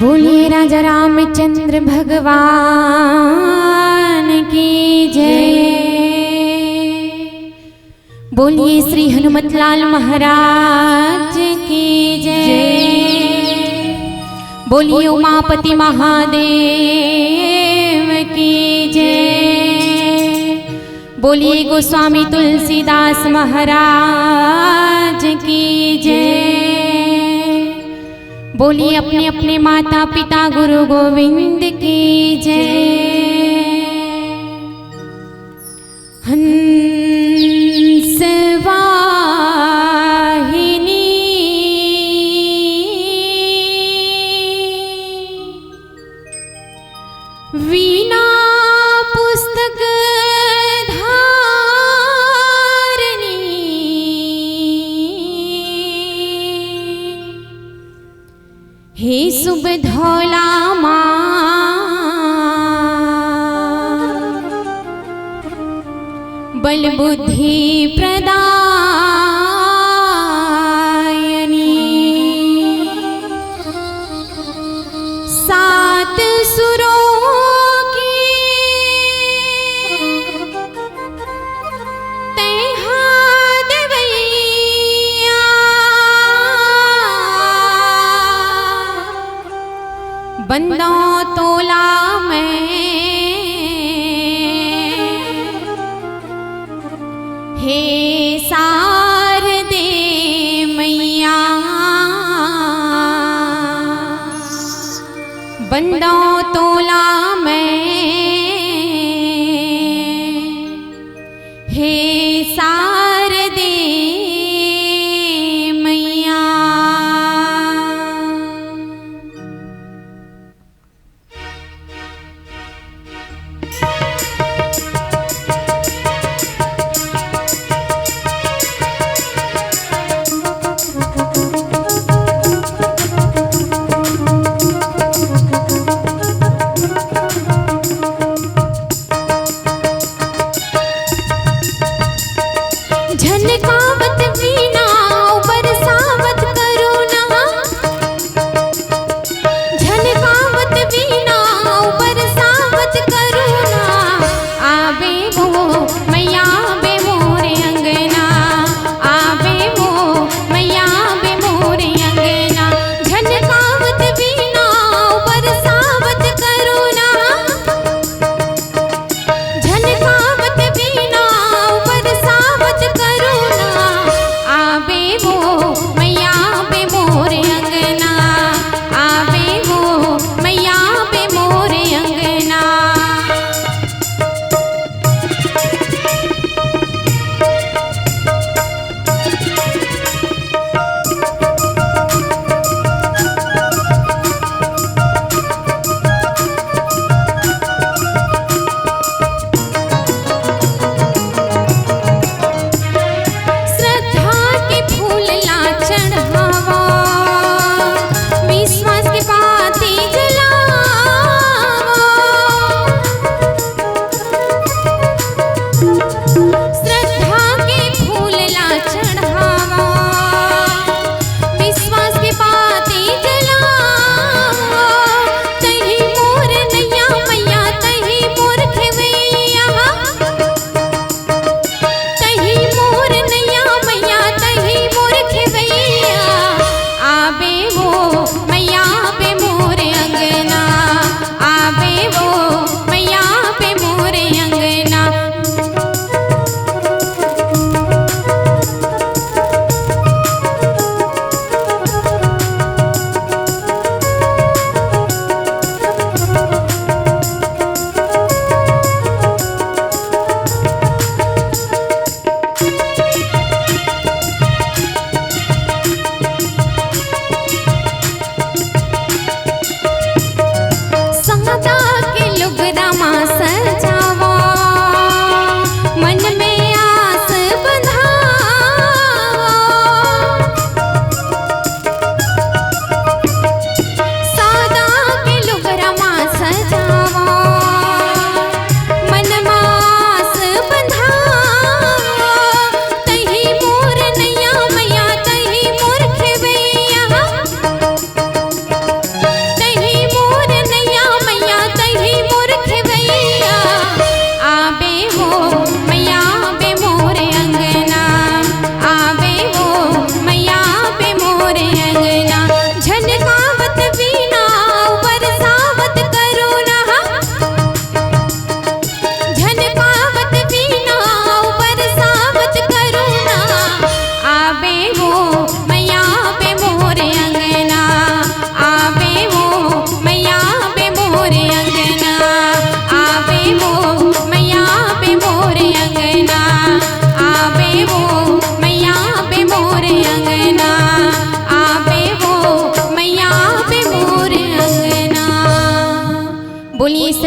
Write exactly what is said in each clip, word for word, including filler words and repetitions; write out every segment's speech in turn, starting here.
बोलिए राजा रामचंद्र भगवान की जय। बोलिए श्री हनुमतलाल महाराज की जय। बोलिए उमापति महादेव की जय। बोलिए गोस्वामी तुलसीदास महाराज की जय। बोलिए अपने अपने माता पिता गुरु गोविंद की जय। हंस वाहिनी वीणा पुस्तक धारणी, हे शुभ धौला माँ बल बुद्धि प्रदायनी, सात सुरों की तैहा देवैया, बंदों तोला में हे शारदे मैया, बंदों तोला में हे शारदे मैया।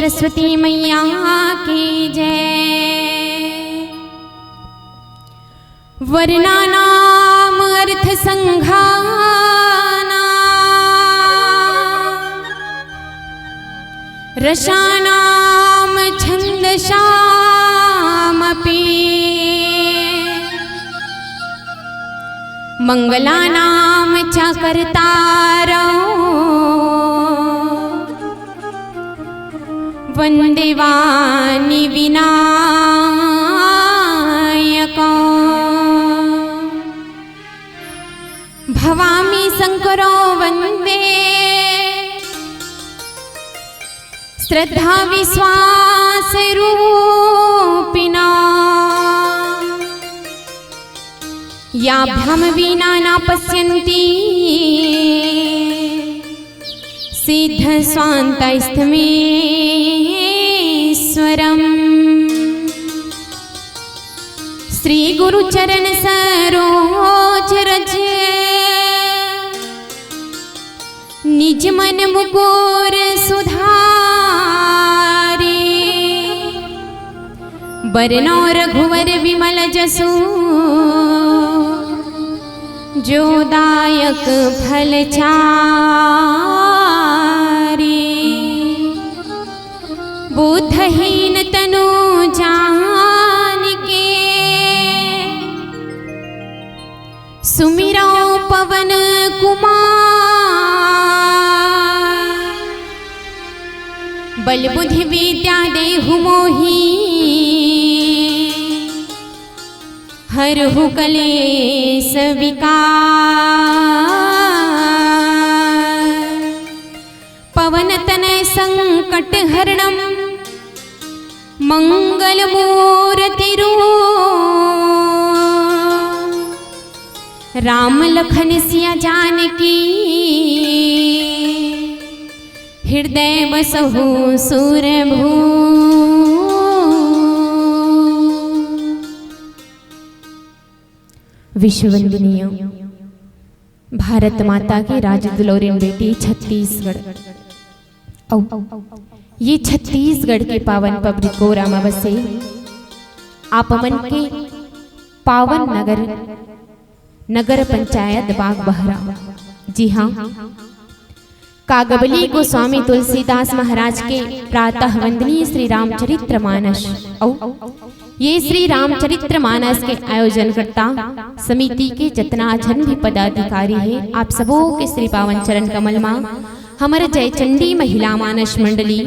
सरस्वती मैया की जय। वर्णानाम अर्थ संघानाम, रसानाम छंदसामपि, मंगलानाम च कर्तारौ, वंदिवानि विनायकौ। भवामि शंकरौ वंदे श्रद्धा विश्वास रूपिणौ। याभ्यां विना न पश्यन्ति सिद्ध स्वान्तास्तमेश्वरम्। श्री गुरु चरण सरोज रज निज मन मुकुर सुधारी। बरनौ रघुवर विमल जसु जो दायक फल चारी। बुद्धहीन तनु जान के सुमिरौ पवन कुमार। बल बुद्धि विद्या देहु मोहि हरहु कलेस विकार। पवन तनय संकट हरणम मंगल मूरति रूप। राम लखन सिया जानकी हृदय बसहु सुरभूप। विश्ववंदनीय भारत माता के राज दुलौरिन बेटी छत्तीसगढ़। अउ ये छत्तीसगढ़ के पावन पबरी कोरा म बसे आप मन के पावन नगर, नगर पंचायत बागबहरा। जी हाँ, कागबली गोस्वामी तुलसीदास महाराज के प्रातः वंदनीय श्री रामचरित्र मानस अउ ये श्री रामचरित्र मानस के आयोजनकर्ता समिति के जतना झन भी पदाधिकारी हे, आप सबो के श्री पावन चरण कमल मा हमर जयचंडी महिला मानस मंडली,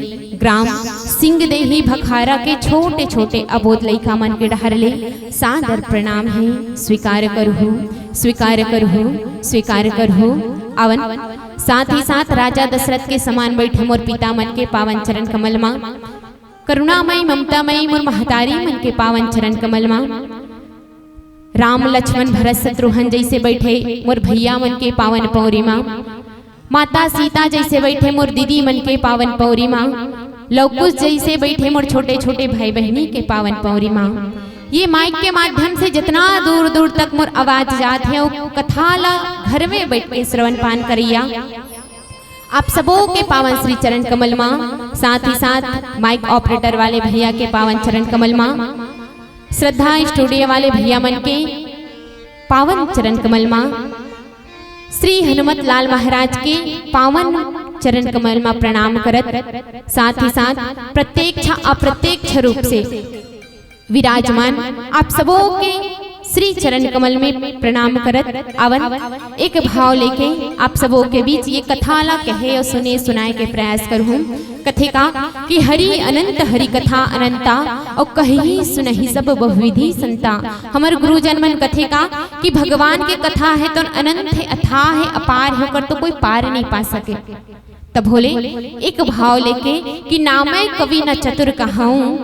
ग्राम सिंगदेही भखारा के छोटे-छोटे अबोध लइका मन के डहर ले सादर प्रणाम हे। स्वीकार करहु, स्वीकार करहु, स्वीकार करहु। अवन साथ ही साथ राजा दशरथ के समान बइठे मोर पिता मन के पावन चरण कमल मा, करुणामयी ममतामयी मोर महतारी मन के पावन चरण कमल मा, राम लक्ष्मण भरत शत्रुघ्न जइसे बइठे मोर भइया मन के पावन पौरी मा, माता सीता जइसे बइठे मोर दीदी मन के पावन पौरी मा, लव कुश जइसे बइठे मोर छोटे-छोटे भाई बहिनी के पावन पौरी मा। ये माइक के माध्यम से जतना दूर-दूर तक मोर आवाज जात हे, ओ कथा ला घर में बइठ के श्रवण पान करइया आप सबो के पावन श्री चरण कमल मा, साथ ही साथ माइक ऑपरेटर वाले भइया के पावन चरण कमल मा, श्रद्धा स्टूडियो वाले भइया मन के पावन चरण कमल मा, श्री हनुमत लाल महाराज के पावन चरण कमल मा प्रणाम करत, साथ ही साथ प्रत्यक्ष अप्रत्यक्ष रूप से विराजमान आप सबो के श्री चरण कमल में प्रणाम करत अवन एक भाव लेके आप सबो के बीच ये कथा ला कहे अउ सुने सुनाए के प्रयास करहूँ। कथे का कि हरि अनंत हरि कथा अनंता, अउ कहि सुनहि सब बहुविधि संता। हमर गुरुजन मन कथे का कि भगवान के कथा हे तो अनंत हे, अथाह हे, अपार हे, ओकर तो कोई पार नहीं पा सके। तब बोले एक भाव लेके कि ना मैं कवि न चतुर कहाऊं,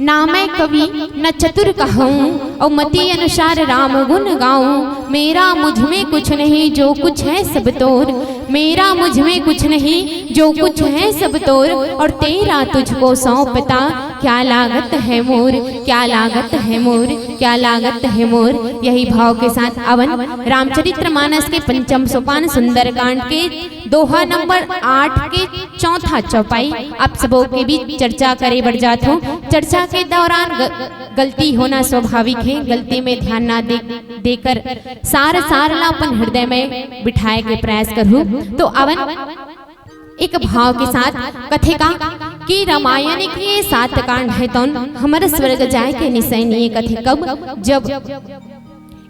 ना मैं कवि न चतुर कहाऊं, अउ मति अनुसार राम गुण गाऊं। मेरा मुझ में कुछ नहीं, जो कुछ है सब तोर। मेरा मुझ में कुछ नहीं, जो कुछ है सब तोर, और तेरा तुझको सौंपता, क्या लागत है मोर, क्या लागत है मोर, क्या लागत है मोर। यही भाव के साथ अवन रामचरित्र मानस के पंचम सोपान सुंदरकांड के दोहा नंबर आठ के चौथा चौपाई आप सबों के बीच चर्चा करे बर जात हूँ। चर्चा के दौरान ग-, गलती होना स्वाभाविक है, गलती में ध्यान ना दे, देकर सार सार ला अपन हृदय में बिठाए के प्रयास करहू। तो अवन एक भाव के साथ कथे का कि रामायण के सात कांड है तौन हमर स्वर्ग जाए के निश्चय नहीं है। कथे कब? जब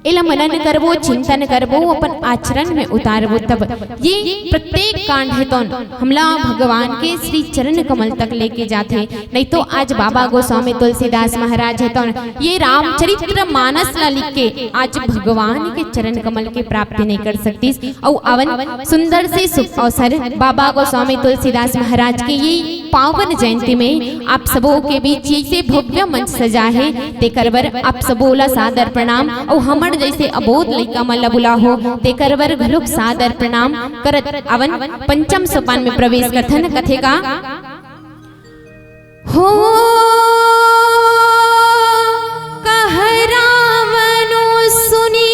एला मनन करबो, चिंतन करबो, अपन आचरण में उतारबो, तब ये प्रत्येक कांड है तौन हमला भगवान के श्री चरण कमल तक लेके जाथे। नहीं तो आज बाबा गोस्वामी तुलसीदास महाराज है तौन ये रामचरित्र मानस ला लिख के आज भगवान के चरण कमल के प्राप्ति नहीं कर सकतीस। अउ अवन सुंदर से शुभ अवसर बाबा गोस्वामी तुलसीदास महाराज के ये पावन जयंती में आप सबों के बीच ये से भव्य मंच सजा है, तेकर बर आप सबों ला सादर प्रणाम। अउ हमर जैसे अबोध लइका मन ला बुलाहो, तेकर बर घलोक सादर प्रणाम करत अवन पंचम सोपान में प्रवेश करथन। कथे का हो कह रावण सुनि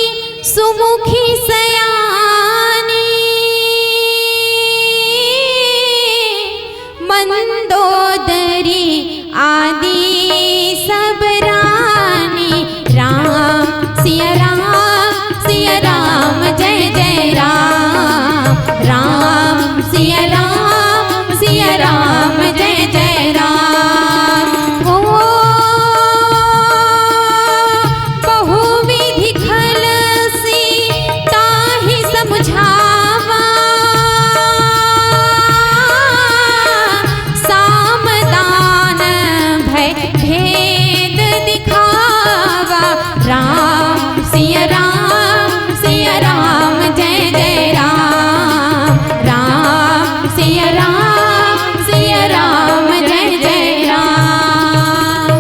सुमुखी सयानी, मंदोदरी आदि सब रानी। राम सिया राम, सिया राम जय जय राम। राम सिया राम, सिया राम जय जय राम। ओ बहुविधि खलसी ताहि समुझावा। साम दान भय भेद दिखावा। राम सिया राम, सिया राम जय जय राम। राम सिया राम, सिया राम जय जय राम।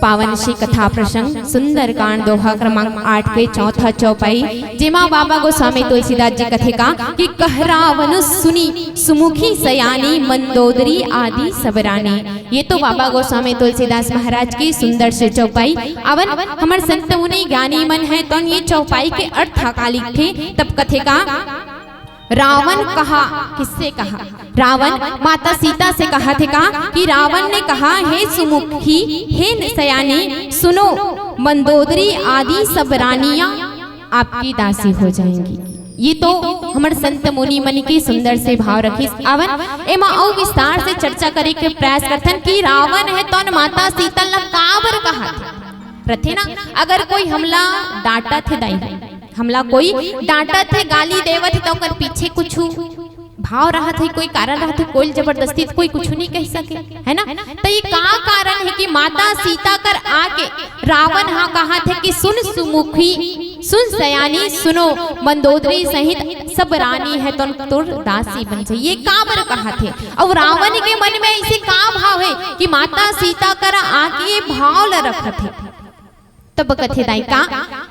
पावन श्री कथा प्रसंग सुंदरकांड दोहा क्रमांक आठ के चौथा चौपाई, जेमा बाबा गोस्वामी तुलसीदास जी कथे का कि कह रावण सुनि सुमुखी सयानी, मंदोदरी आदि सब रानी। ये तो बाबा गोस्वामी तुलसीदास महाराज की सुंदर से चौपाई। अवन हमर संत मुनि ज्ञानी मन है तौन ये चौपाई के अर्थ का लिखथे। तब कथे का रावण कहा, किससे कहा? रावण माता सीता से कहा थे का कि रावण ने कहा, हे सुमुखी, हे सयानी, सुनो, मंदोदरी आदि सब रानियां आपकी दासी हो जाएंगी। ये तो हमर संत मुनि मन के सुंदर से भाव रखिस। अवन एमा अउ विस्तार से चर्चा करे के प्रयास करथन कि रावण है तौन माता सीता ला काबर कहा थे? रथे ना, अगर कोई हमला डांटत हे दाई, हमला कोई डांटत हे, गाली देवत हे, त ओकर पीछे कुछु भाव रहत हे, कोई कारण रहत हे, कोई जबरदस्ती त कोई कुछु नहीं कह सके, है ना? त ये का कारण हे कि माता सीता कर आके रावण हा कहत हे कि सुन सुमुखी, सुन सयानी, सुनो मंदोदरी सहित सब रानी है तौन तोर दासी बन जाई, ये काबर कहत हे? अउ रावण के मन में ऐसे का भाव हे कि माता सीता कर आके ये भाव ल रखत हे? तब कथे दाई का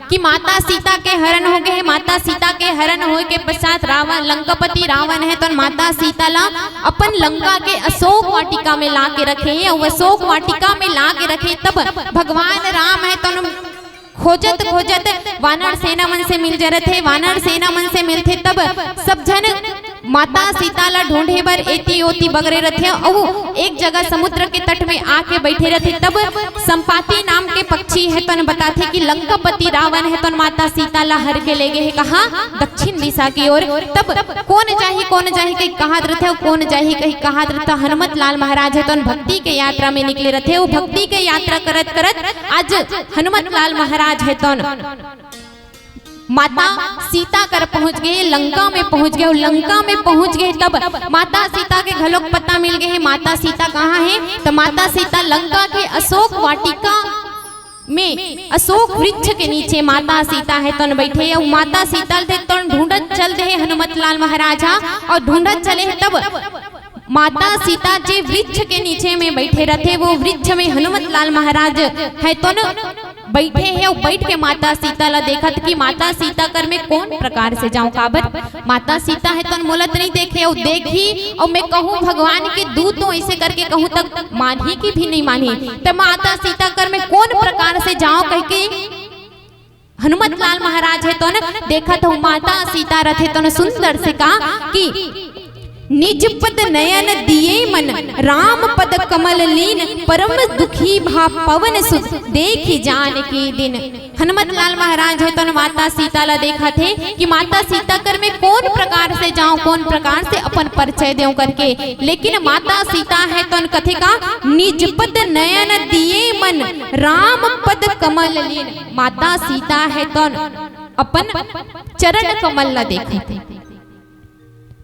कि माता सीता के हरण हो गए हे। माता सीता के हरण होए के पश्चात रावण, लंकापति रावण है तौन माता सीता ला अपन लंका के अशोक वाटिका में ला के रखे हे। अउ अशोक वाटिका में ला के रखे, तब भगवान राम है तौन खोजत खोजत वानर सेना मन से मिल जरत हे। वानर सेना मन से मिलथे, तब सब झन माता सीता ला ढूंढे बर एती ओती बगरे रथे। अउ एक जगह समुद्र के तट में आके बैठे रथे। तब संपाति नाम के पक्षी है तौन बताथे कि लंकापति रावण है तौन माता सीता ला हर के ले गए हे कहाँ? दक्षिण दिशा की ओर। तब कोन जाही, कोन जाही कही कहात रथे, अउ कोन जाही कही कहात रथे। हनुमत लाल महाराज है तौन भक्ति के यात्रा में निकले रथे। अउ भक्ति के यात्रा करत करत आज हनुमत लाल महाराज है तौन माता सीता कर पहुंच गए, लंका में पहुंच गए। अउ लंका में पहुंच गए तब माता सीता के घलोक पता मिल गए हे माता सीता कहाँ हे। त माता सीता लंका के अशोक वाटिका में अशोक वृक्ष के नीचे माता सीता है तौन बैठे हे। अउ माता सीता ल तौन ढूंढत चल दे हे हनुमत लाल महाराज हा। अउ ढूंढत चले हे तब माता सीता जे वृक्ष के नीचे में बैठे रथे, वो वृक्ष में हनुमत लाल महाराज है तौन बइठे हे अउ बइठ के माता सीता ला देखत कि माता सीता कर मैं कोन प्रकार से जांव, काबर माता सीता हे तोन मोला त नइ देखे अउ देखही अउ मैं कहूं भगवान के दूत हों अइसे करके कहूं त मानही कि भी नइ मानही, त माता सीता कर मैं कोन प्रकार से जांव कहिके हनुमत लाल महाराज हे तोन देखत हंव माता सीता रथे तोन सुंदर से का कि निज पद नयन दिए मन राम पद कमल लीन परम दुखी भा पवन सुत देखि जानकी दीन। हनुमत लाल महाराज हे तोन माता सीता ला देखत हे कि माता सीता कर मैं कोन प्रकार से जांव, कोन प्रकार से अपन परिचय देंव करके, लेकिन माता सीता हे तोन कथे का निज पद नयन दिए मन राम पद कमल लीन। माता सीता हे तोन अपन चरण कमल ला देखत हे।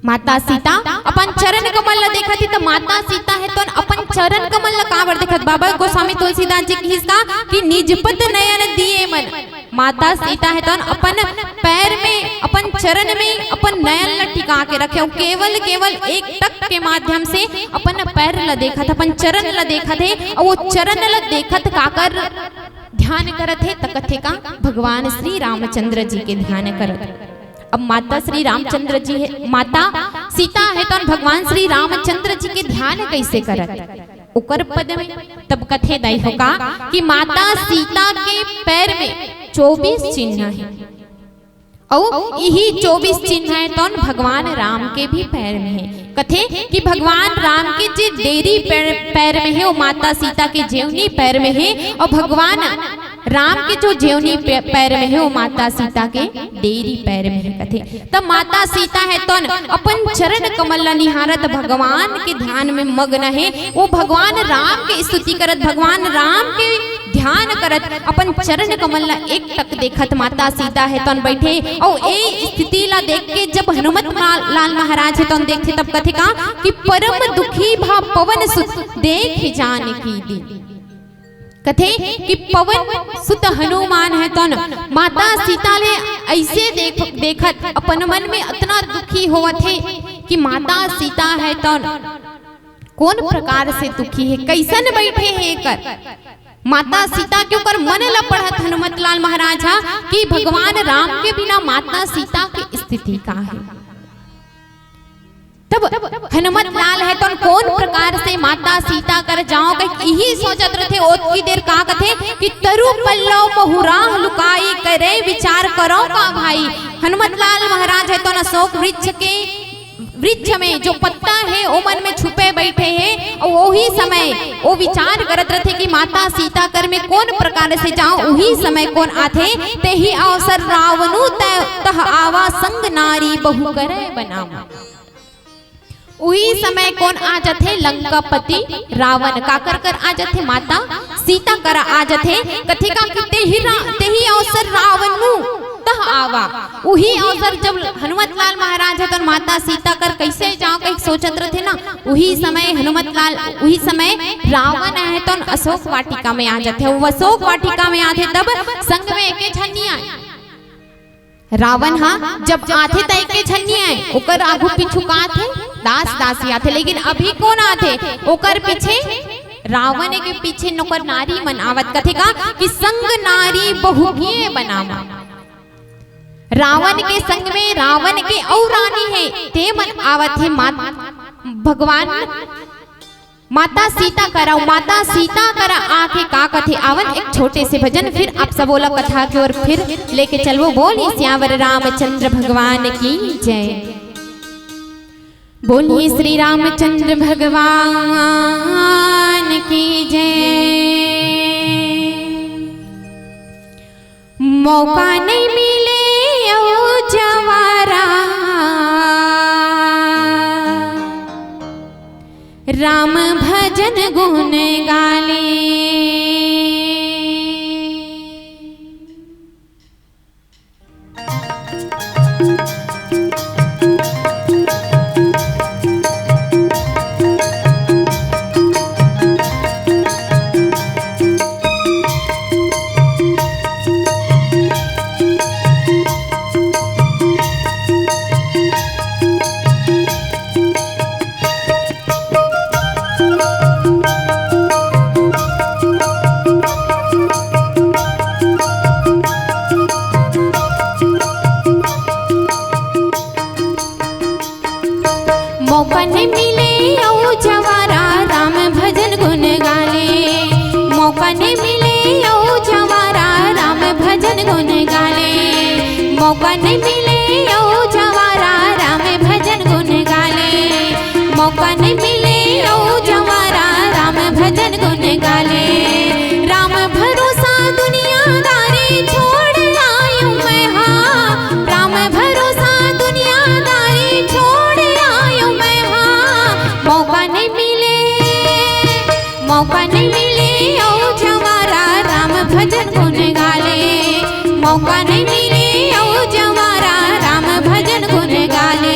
माता सीता अपन चरण कमल ला देखत हे, त माता सीता हे तोन अपन चरण कमल ला काबर देखत? बाबा गोस्वामी तुलसीदास जी कहिस का कि निज पद नयन दिए मन। माता सीता हे तोन अपन पैर में, अपन चरण में अपन नयन ला टिका के रखे अउ केवल, केवल एक टक के माध्यम से अपन पैर ला देखत, अपन चरण ला देखत हे अउ वो चरण ला देखत काकर ध्यान करत हे? त कथे का भगवान श्री रामचंद्र जी के ध्यान करत। अब माता श्री रामचंद्र जी हे, माता सीता हे तोन भगवान श्री रामचंद्र जी के ध्यान कइसे करत? ओकर पद में तब कथे दाई हो का कि माता सीता के पैर में चौबीस चिन्ह हे अउ इही चौबीस चिन्ह हे तोन भगवान राम के भी पैर में हे। कथे कि भगवान राम के जे डेरी पैर, पैर में हे, वो माता सीता के जेवनी पैर में हे अउ भगवान राम के जो जेवनी पे-, पैर में हे, वो माता सीता के डेरी पैर में हे कथे। तब माता सीता हे तोन अपन चरण कमल ला निहारत भगवान के ध्यान में मग्न हे, वो भगवान राम के स्तुति करत, भगवान राम के ध्यान करत अपन चरण कमल ला एक टक देखत माता सीता हे तोन बइठे अउ ए स्थिति ला देख के जब हनुमत मा-, लाल महाराज हे तोन देखथे तब कथे का कि परम दुखी भा पवन सुत देखि जानकी दीन। कथे कि पवन सुत हनुमान हे तोन माता सीता ले अइसे देख, देखत अपन मन में अतना दुखी होवत हे कि माता सीता हे तोन कोन प्रकार से दुखी हे, कइसन बइठे हे एकर। माता सीता के ओकर मन ला पढ़त हनुमत लाल महाराज हा कि भगवान राम के बिना माता सीता के स्थिति का हे। तब हनुमत लाल हे तोन कोन प्रकार से माता सीता कर जांव कहि इही सोचत रथे। ओतकी देर का कथे कि तरु पल्लव महुराह लुकाई करे विचार करंव का भाई। हनुमत लाल महाराज हे तोन अशोक वृक्ष के वृक्ष में जो पत्ता हे, ओमन में छुपे बइठे हे, अउ ओही समय ओ विचार करत रथे कि माता सीता कर में कोन प्रकार से जांव। उही समय कोन आथे, तेहि अवसर रावणु त-, तह आवा संग नारी बहु करे बनावा। उही समय कोन आ जाथे, लंकापति रावण काकर कर आ जाथे, माता सीता कर आ जाथे। कथे का कि तेहि रा-, तेहि अवसर रावणु तह आवा। उही अवसर जब हनुमत लाल महाराज हे तोन माता सीता कर कइसे जांव कहि सोचत रथे ना, उही समय हनुमत लाल, उही समय रावण हे तोन अशोक वाटिका में आ जाथे। वो अशोक वाटिका में आथे तब संग में एके झन नइ आय। रावण हा जब आथे त एके झन नइ आय, ओकर आगू पीछू का आथे, दास दासी आथे। लेकिन अभी कोन आथे ओकर पीछे? रावण के पीछे नौकर नारी मन आवत। कथे का कि संग नारी बहु किए बनावा। रावण के संग में रावण के अउ रानी हे, ते मन आवत हे मात-, भगवान माता सीता करा, माता सीता करा आके का कथे आवन। एक छोटे से भजन, फिर आप सबो ला कथा के ओर फिर लेके चलबो। बोलिए सियावर रामचंद्र भगवान की जय। बोलिए श्री रामचंद्र भगवान की जय। मौका नइ मिले अउ जवारा, राम भजन गुन गाले। मौका नहीं मिले अउ जवारा राम भजन गुन गाले। मौका नहीं मिले अउ जवारा राम भजन गुन गाले। मौका नहीं मिले अउ जवारा राम भजन गुन गाले। मौका नहीं मिले अउ जवारा राम भजन गुन गाले। राम भरोसा दुनियादारी छोड़ आयो मैं, हाँ। राम भरोसा दुनियादारी छोड़ आयो मैं, हाँ। मौका नहीं मिले, मौका नहीं मिले अउ जवारा राम भजन गुन गाले। मौका नहीं मिले अउ जवारा राम भजन गुन गाले।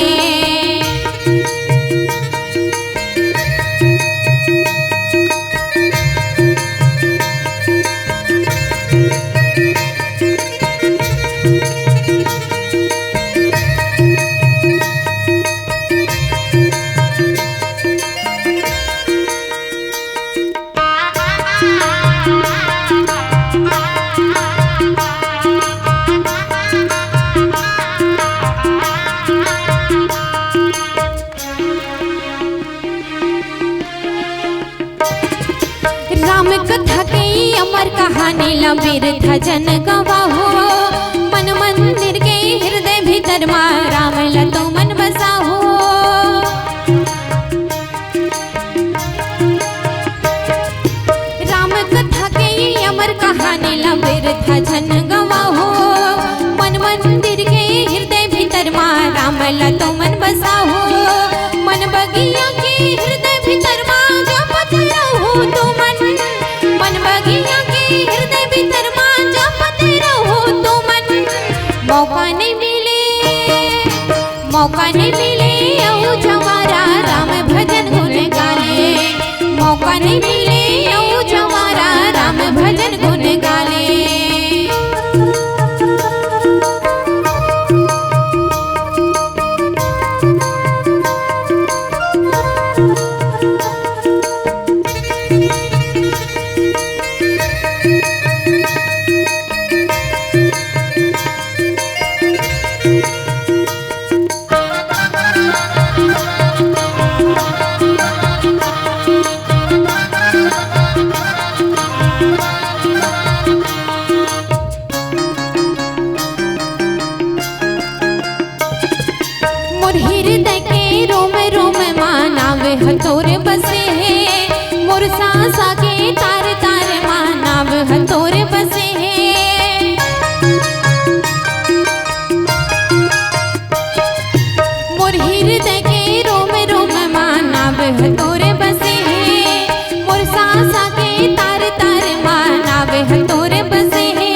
राम कथा के अमर कहानी ला बिरथा झन गवाहो। मन मंदिर के हृदय भीतर मा राम ला तो मन बसाहो। राम कथा के अमर कहानी ला बिरथा झन गवाहो। मन मंदिर के हृदय भीतर मा राम ला तो मन बसाहो। मन बगिया के हृदय भीतर मा जपत रहो तो मन, मन बगिया के हृदय भीतर मा जपत रहो तो मन। मौका नहीं मिले, मौका नहीं मिले अउ जवारा राम भजन गुन गाले। मौका नहीं मिले अउ जवारा राम भजन गुन गाले। मोर हृदय के रोम रोम मा नाव ह तोर बसे हे, मोर सांसा के तार तार मा नाव ह तोर बसे हे। मोर हृदय के रोम रोम मा नाव ह तोर बसे हे, मोर सांसा के तार तार मा नाव ह तोर बसे हे।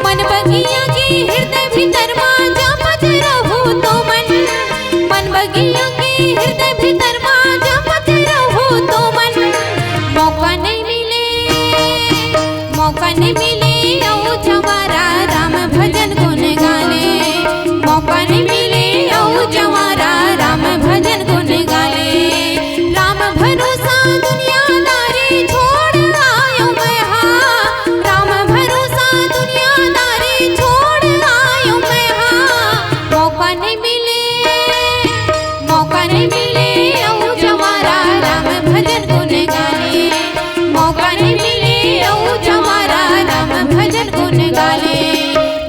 मन बगिया के हृदय भीतर मा जपत रहो तो मन, मन बगिया के हृदय भीतर मा जपत रहो तो मन। मौका नहीं मिले, मौका नहीं मिले अउ जवारा राम भजन गुन गाले। मौका नहीं मिले अउ जवारा राम भजन गुन गाले। राम भरोसा दुनियादारी छोड़ आयो मैं, हाँ। राम भरोसा दुनियादारी छोड़ आयो मैं, हाँ। मौका नहीं मिले, मौका नहीं मिले अउ जवारा राम भजन गुन गाले। मौका नहीं मिले अउ जवारा राम भजन गुन गाले।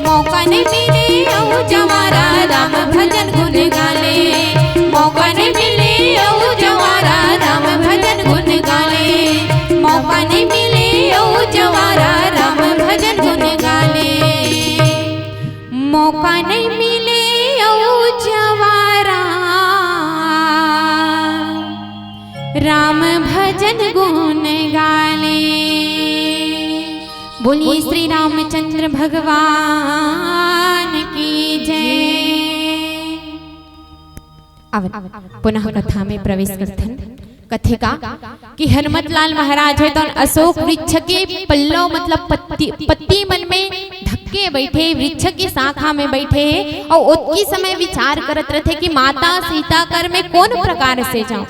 मौका नहीं मिले अउ जवारा राम भजन गुन गाले। मौका नहीं मिले अउ जवारा राम भजन गुन गाले। मौका नहीं मिले अउ जवारा राम भजन गुन गाले। मौका नहीं मिले अउ जवारा राम भजन गुन गाले। बोलिए श्री रामचंद्र भगवान की जय। आवत पुनः कथा में प्रवेश करथन। कथे का कि हनुमत लाल महाराज हे तो अशोक वृक्ष के पल्लव मतलब पत्ती, पत्ती मन में ढक के बैठे, वृक्ष की शाखा में बैठे हे अउ ओतकी समय विचार करत रथे कि माता सीता कर में कौन प्रकार से जाऊं।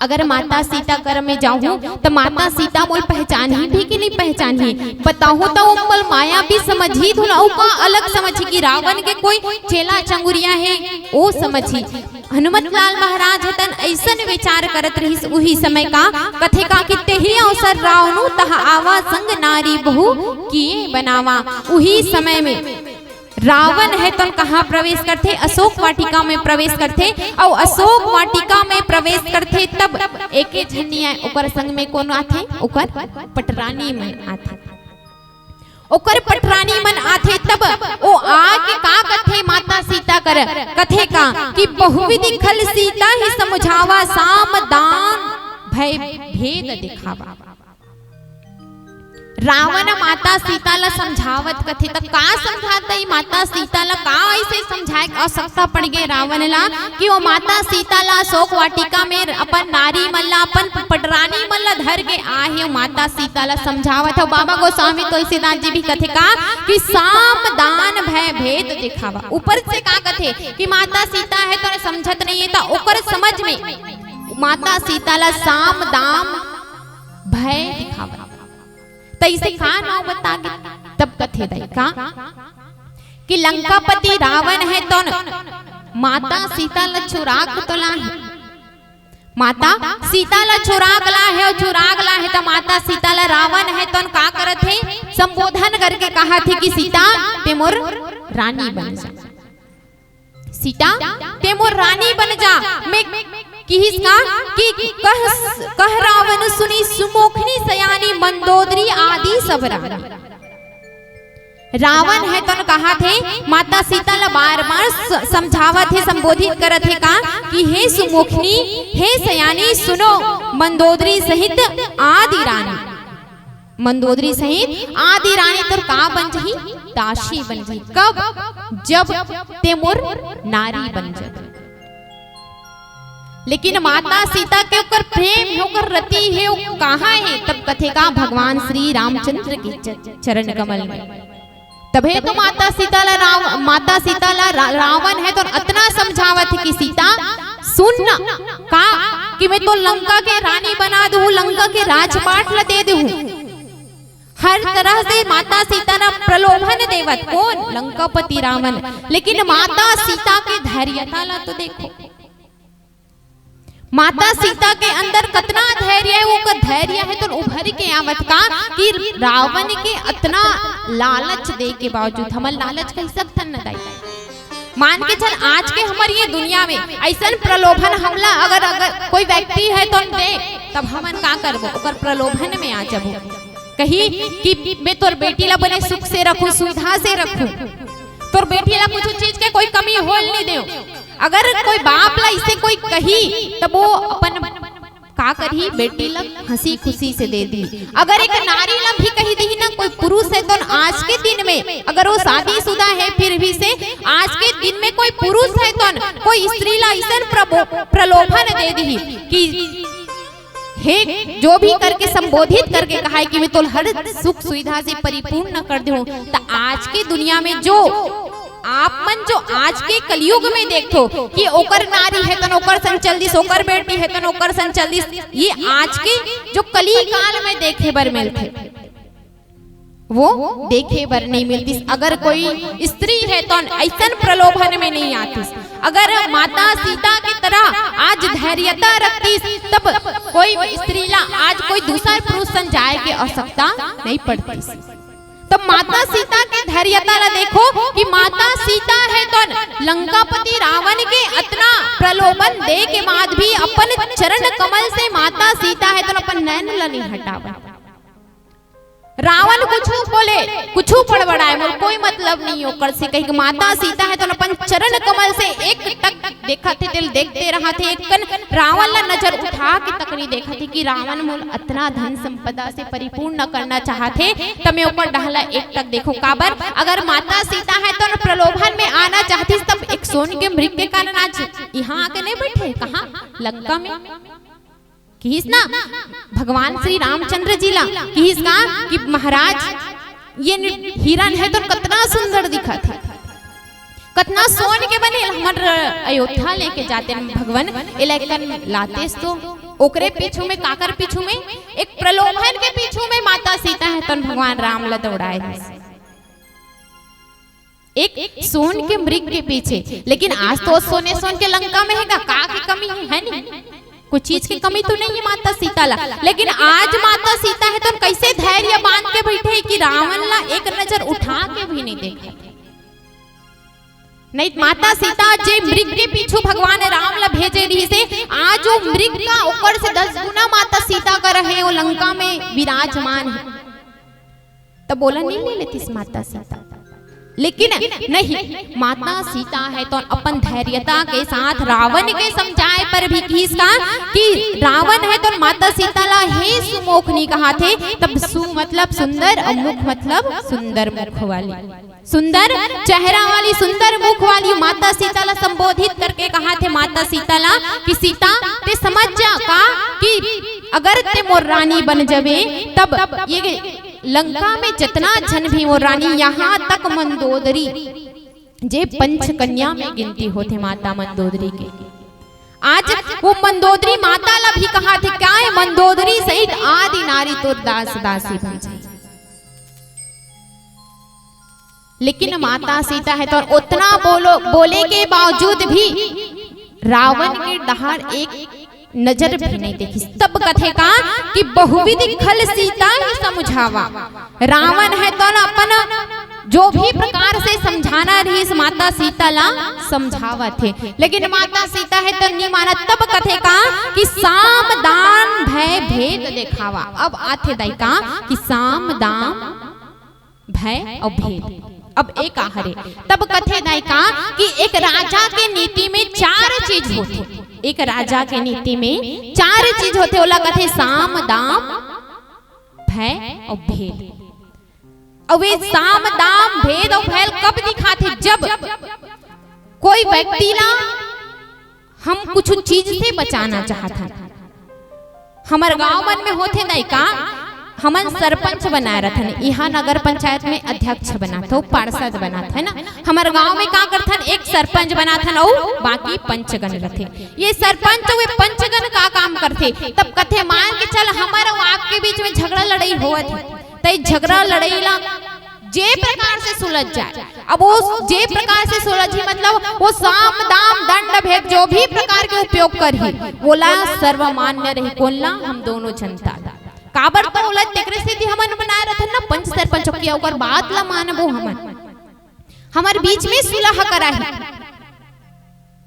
अगर माता सीता कर में जाहूं त माता सीता मोल पहचानही भी कि नहीं पहचानही? बताहूं त ओ मोल माया भी समझही, धुला अउ का अलग समझही कि रावण के कोई चेला चंगुरिया हे, ओ समझही। हनुमत लाल महाराज हे तन अइसन विचार करत रहिस उही समय का, कथे का कि तेही अवसर रावनु तह आवा, संग नारी बहु किए बनावा। उही समय में रावण हे तन कहाँ प्रवेश करथे? अशोक वाटिका में प्रवेश करथे। अउ अशोक वाटिका में प्रवेश करथे तब एके झन नइ आय, ओकर संग में कोन आथे? ओकर पटरानी मन आथे। ओकर पटरानी मन आथे तब ओ आके का कथे माता सीता कर? कथे का कि बहुविधि खल सीता ही समुझावा, साम दान भय भेद दिखावा। रावण माता सीता ला समझावत कथे, त का समझात हे माता सीता ला? का अइसे समझाए के आवश्यकता पड़ गे रावण ला कि ओ माता सीता ला अशोक वाटिका में अपन नारी मन ला, अपन पटरानी मन ला धर के आहे, ओ माता सीता ला समझावत हे। बाबा गोस्वामी तुलसीदास जी भी कथे का कि साम दान भय भेद दिखावा। ऊपर से का कथे कि माता सीता हे तोरे समझत नइ हे, त ओकर समझ में माता सीता ला साम दाम भय दिखावा। त इसे का नाव बता के तब कथे दाई का कि लंकापति रावण हे तोन माता सीता ला चुराक तो लाहे, माता सीता ला चुराक लाहे, अउ चुराक लाहे त माता सीता ला रावण हे तोन का करत हे? संबोधन करके कहत हे कि सीता, ते मोर रानी बन जा। सीता, ते मोर रानी बन जा। मैं किहिस का कि कह, कह रावण सुनी सुमोखनी सयानी मंदोदरी आदि सब रानी। रावण हे तोन कहत हे, माता सीता ला बार-बार स-, समझावत हे, संबोधित करत हे का कि हे सुमोखनी, हे सयानी, सुनो, मंदोदरी सहित आदि रानी। मंदोदरी सहित आदि रानी तोर का बन जही? दासी बन जही। कब? जब ते मोर नारी बन जही। लेकिन माता सीता के ओकर प्रेम हे, ओकर रति हे, ओ कहाँ हे? तब कथे का भगवान श्री रामचंद्र के च-, चरण कमल में। तभे तो माता सीता ला राव-, माता सीता ला रा-, रावण हे तोन अतना समझावत हे कि सीता सुन ना, का कि मैं तो लंका के रानी बना दूँ, लंका के राजपाट ला दे दूँ। हर तरह से माता सीता ला प्रलोभन देवत कोन? लंकापति रावण। लेकिन माता सीता के धैर्यता ला तो देखो, माता सीता के अंदर कतना धैर्य हे, ओकर धैर्य हे तोन उभर के आवत का कि रावण के अतना लालच दे के बावजूद, हमन लालच कहि सकथन न दाई? मान के चल, आज के हमर ये दुनिया में अइसन प्रलोभन हमला अगर, अगर कोई व्यक्ति हे तोन दे, तब हमन का करबो? ओकर प्रलोभन में आ जाबो। कही कि मैं तोर बेटी ला बने सुख से रखूं, सुविधा से रखूं, तोर बेटी ला कुछ चीज के कोई कमी होल नइ देव। अगर कोई बाप ला इसे कोई कही, तब वो अपन का करही, बेटी ला हंसी खुशी से दे दी। अगर एक नारी ला भी कही दी ना कोई पुरुष हे तोन आज के दिन में, अगर वो शादीशुदा हे फिर भी से आज के दिन में कोई पुरुष हे तोन कोई स्त्री ला अइसन प्रबो-, प्रलोभन दे दी कि हे जो भी करके संबोधित करके कहा है कि मैं तोल हर सुख सुविधा से परिपूर्ण कर दूं, त आज के दुनिया में जो आप मन जो आज के कलयुग में देखो कि ओकर नारी हे तोन ओकर संचल दिस, ओकर बेटी हे तोन ओकर संचल दिस, ये आज के जो कली काल में देखे बर मिलथे, वो देखे बर नइ मिलतिस। अगर कोई स्त्री हे तोन अइसन प्रलोभन में नइ आतिस। अगर माता सीता के तरह आज धैर्यता रखतिस, तब कोई स्त्री ला आज कोई दूसर पुरुष सन जाए के आवश्यकता नइ पड़तिस। तब माता सीता के धैर्यता ला देखो कि माता सीता हे तोन लंकापति रावण के अतना प्रलोभन दे के बाद भी अपन चरण कमल से माता सीता हे तोन अपन नैन ला नइ हटावय। रावण कुछु बोले, कुछु बड़बड़ाए, मोर कोई मतलब नहीं ओकर से, कहिके माता सीता हे तोन अपन चरण कमल से एक टक देखत हे, तेला देखते रहत हे, एक कन रावण ला नजर उठा के तक नइ देखत हे कि रावण मोला अतना धन संपदा से परिपूर्ण करना चाहत हे, त मैं ओकर डहर ला एक टक देखूं। काबर? अगर माता सीता हे तोन प्रलोभन में आना चाहतिस, तब एक सोन के मृग के कारण आज इहाँ आके नइ बइठे, कहाँ? लंका में। किहिस ना भगवान श्री रामचंद्र जी ला, किहिस का कि महाराज, ये हिरण हे तोन कतना सुंदर दिखत हे, कतना सोन के बने, हमर अयोध्या लेके जातेन भगवान, एला एक कन लातेस तो। ओकरे पीछू में, काकर पीछू में? एक प्रलोभन के पीछू में माता सीता हे तोन भगवान राम ला दौड़ाए दिस। एक सोन के मृग के पीछे। लेकिन आज तो सोने सोन के लंका में हे गा, का के कमी हे, हे नहीं? कुछ चीज के कमी तो नहीं है माता सीता ला, लेकिन आज माता सीता हे तो कैसे धैर्य बांध के बैठे हे कि रावण ला एक नजर उठा के भी नहीं देखे। नहीं, माता सीता जे मृग के पीछू भगवान राम ला भेजे रहिसे, आज वो मृग का ओकर से दस गुना माता सीता का रहे, वो लंका में विराजमान हे। तब बोला नहीं ले लेतिस माता सीता, लेकिन नहीं, माता सीता हे तो अपन धैर्यता के साथ रावण के समझाए पर भी किहिस का कि रावण हे तो माता सीता ला हे सुमुख नहीं कहाथे। तब सु मतलब सुंदर और मुख मतलब सुंदर मुख वाली, सुंदर चेहरा वाली, सुंदर मुख वाली माता सीता ला संबोधित करके कहाथे माता सीता ला कि सीता, ते समझ जा का कि अगर ते मोर रानी बन जबे, तब ये लंका में जितना झन भी मोर रानी, यहाँ तक मंदोदरी, जे पंचकन्या में गिनती होथे माता मंदोदरी के, आज वो मंदोदरी माता ला भी कहाथे, क्या हे मंदोदरी सहित आदि नारी तोर दास दासी बन जाही। लेकिन माता सीता हे तो उतना बोलो, बोले के बावजूद भी रावण के डहार एक नजर भी नहीं देखिस। तब कथे का कि बहुविध खल सीता ही समुझावा। रावण हे तो ना अपन जो भी प्रकार से समझाना रहिस माता सीता ला समझावत हे, लेकिन माता सीता हे तो नहीं मानत। तब कथे का कि साम दाम भय भेद देखावा। अब आथे दाई का कि साम दाम भय और भेद। अब एक आहरे, तब कथे दाई का कि एक राजा के नीति में चार चीज होथे। एक राजा के नीति में चार चीज होथे, ओला कथे साम दाम भय और भेद। अब ये साम दाम भेद और भय कब दिखाथे? जब कोई व्यक्ति ला हम कुछ चीज से बचाना चाहत हन। हमर गांव मन में होथे नहीं का, हमन सरपंच बनाए रथन, इहाँ नगर पंचायत में अध्यक्ष बनाथो, पार्षद बनाथन। हमर गांव में का करथन, एक सरपंच बनाथन अउ बाकी पंचगण रथे। ये सरपंच अउ ये पंचगण का काम करथे? तब कथे मान के चल हमर अउ आपके बीच में झगड़ा लड़ाई होवत हे, त झगड़ा लड़ाई ला जे प्रकार से सुलझ जाए, अब वो जे प्रकार से सुलझी, मतलब वो साम दाम दंड भेद जो भी प्रकार के उपयोग करही, वोला सर्वमान्य रही। कोन ला? हम दोनों जनता ला। काबर तो ओला तेकरे सेती हमन बनाए रथन ना पंच सरपंच के, ओकर बात ला मानबो हमन, हमर बीच में सुलह कराही।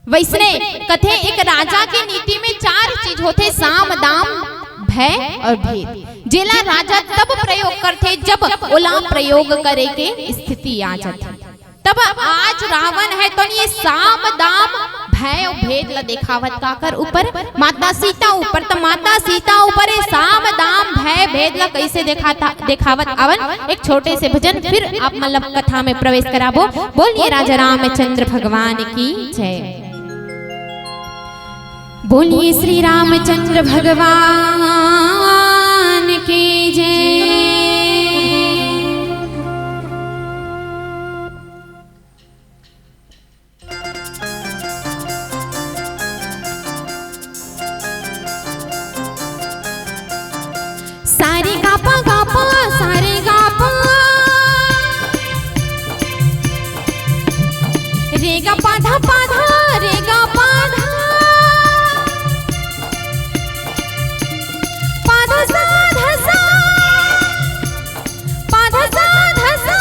वैसने कथे एक राजा के नीति में चार चीज होथे, साम दाम भय और भेद, जेला राजा तब प्रयोग करथे जब ओला प्रयोग करे के स्थिति आ जाथे। तब आज रावण हे तो ये साम दाम भय और भेद ला देखावत काकर ऊपर? माता सीता ऊपर। तो माता सीता ऊपर ये साम दाम भय भेद ला कैसे देखाता, देखावत आवन? एक छोटे से भजन, फिर आप मन ला कथा में प्रवेश कराबो। बोलिए राजा रामचंद्र भगवान की जय। बोलिए श्री रामचंद्र भगवान की जय। सारे गा पा गा पा, सारे गा पा। रे गा पा धा पा धा, रे गा पा धा। पा धा सा धा सा। पा धा सा धा सा।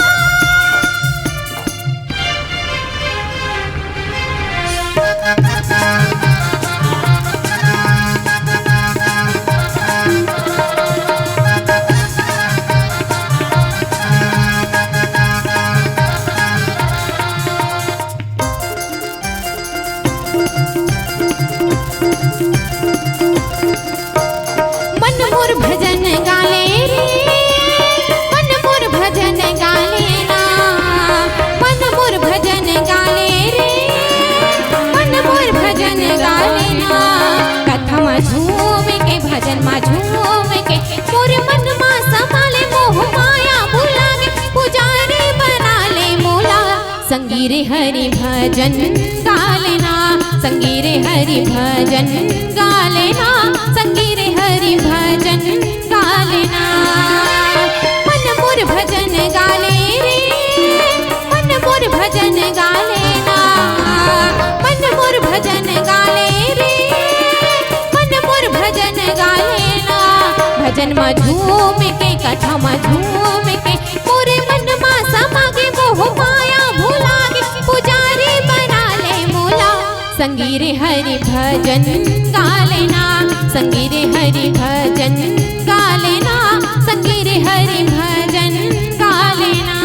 मन मोर भजन गाले रे, मन मोर भजन गाले ना, मन मोर भजन गाले रे, मन मोर भजन गाले ना। कथा मा झूम के, भजन मा झूम के, मोर मन मा समाले, मोह माया भुला के, पुजारी बना ले मोला। संगी रे हरि भजन गाले ना, संगी रे हरि भजन गाले ना, संगी रे हरि भजन गाले ना। मन मोर भजन गाले रे, मन मोर भजन भजन मा झूम के, कथा मा झूम के, मोरे मन मा समा गे, मोह माया भुला गे, पुजारी बना ले मोला। संगी रे हरि भजन गा लेना, संगी रे हरि भजन गा लेना, संगी रे हरि भजन गा लेना।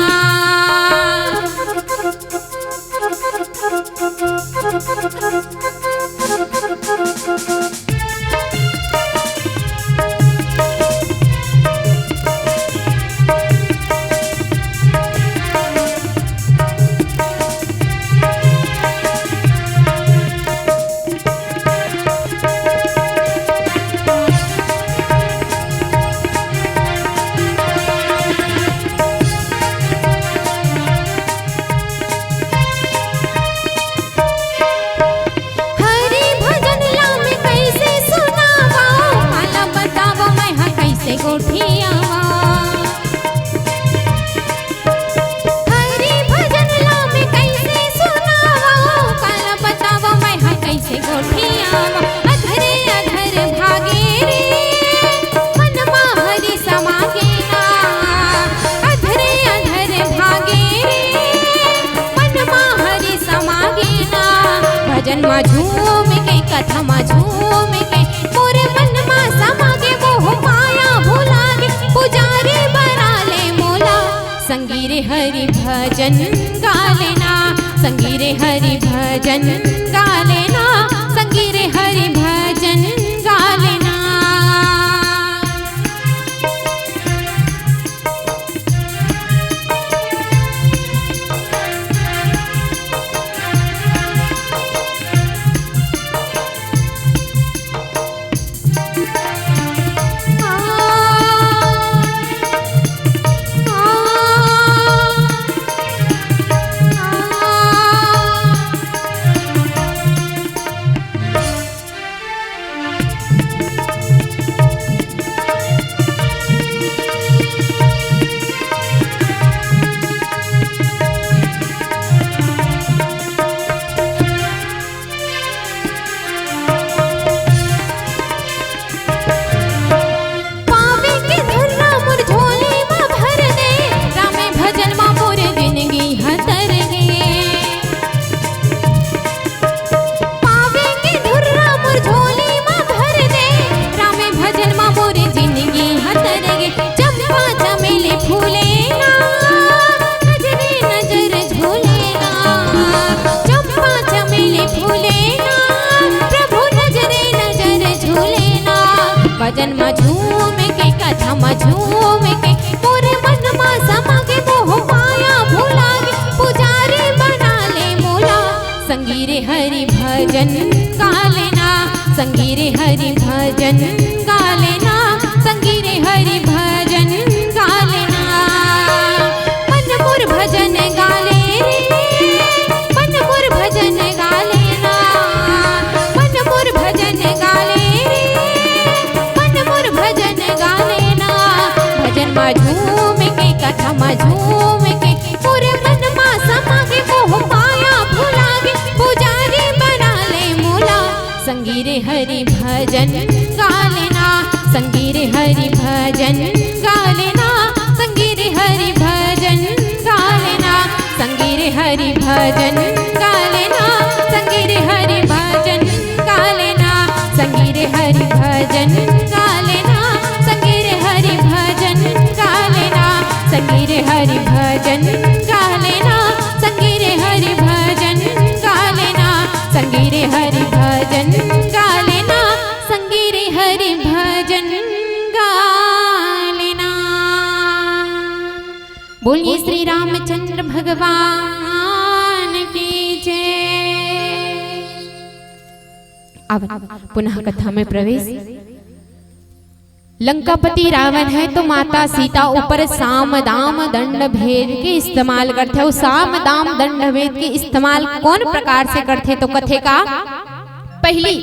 हरि भजन ला मैं कइसे सुनावं, काला बतावं मैं ह कइसे गोठियावं। हरि भजन ला मैं कइसे सुनावं, काला बतावं मैं ह कइसे गोठियावं। अधरे अधर भागे रे, मन मा हरि समा गे ना। अधरे अधर भागे रे, मन मा हरि समा गे ना। भजन मा झूम के, कथा मा झूम के, मोरे मन मा समा गे, मोह माया भुला गे, पुजारी बना ले मोला। संगी रे हरि भजन गा लेना, संगी रे हरि भजन गा लेना, संगी रे हरि भजन गा लेना। पावे के धुर्रा मोर झोली मा भर दे, रामे भजन मा मोर जिनगी ह तर गे। पावे के धुर्रा मोर झोली मा भर दे, रामे भजन मा मोर जिनगी ह तर गे। चंपा चमेली फूले ना, नजरे नजर झूले ना। चंपा चमेली फूले ना, प्रभु नजरे नजर झूले ना। भजन मा झूम के, कथा मा झूम के, मोरे मन मा समा गे, मोह माया भुला गे, पुजारी बना ले मोला। संगी रे हरि भजन गा लेना, संगी रे हरि भजन गा लेना, संगी रे हरि भजन गा लेना। मन मोर भजन गा ले रे, मन मोर भजन गा लेना, मन मोर भजन गा ले रे, मन मोर भजन गा लेना। भजन मा झूम के, कथा मा झूम के, मोरे मन मा समा गे, मोह माया भुला गे, पुजारी बना ले मोला। संगी रे हरि भजन गा लेना, संगी रे हरि भजन गा लेना, संगी रे हरि भजन गा लेना, संगी रे हरि भजन गा लेना, संगी रे हरि भजन गा लेना, संगी रे हरि भजन गा लेना, संगी रे हरि भजन गा लेना, संगी रे हरि भजन गा लेना, संगी रे हरि भजन गा लेना, संगी रे हरि भजन गा लेना, संगी रे हरि भजन गा लेना। बोलिए श्री रामचंद्र भगवान की जय। अब पुनः कथा में प्रवेश। लंकापति रावण है तो माता सीता ऊपर साम दाम दंड भेद के इस्तेमाल करथे। अउ साम दाम दंड भेद के इस्तेमाल कौन प्रकार से करथे? तो कथे का, पहली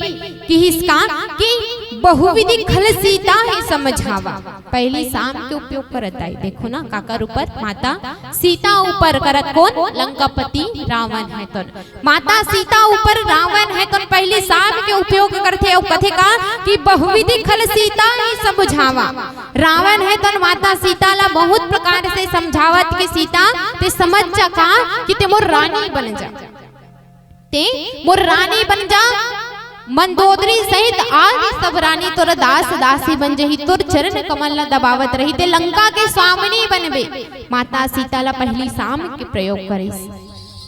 किहिस का कि बहुविधि खल सीता ही समझावा। पहली साम के उपयोग करत आई। देखो ना, काकर ऊपर? माता सीता ऊपर करत कोन? लंकापति रावण हे तोन। माता सीता ऊपर रावण हे तोन पहली साम के उपयोग करथे अउ कथे का कि बहुविधि खल सीता ही समझावा। रावण हे तोन माता सीता ला बहुत प्रकार से समझावत कि सीता ते समझ जा का कि ते मोर रानी बन जा। ते मोर रानी बन जा, मंदोदरी सहित आगे सब रानी तोर दास दासी बन जही, तोर चरण कमल ला दबावत रही, ते लंका के स्वामिनी बनबे। माता सीता ला पहली साम के प्रयोग करिस।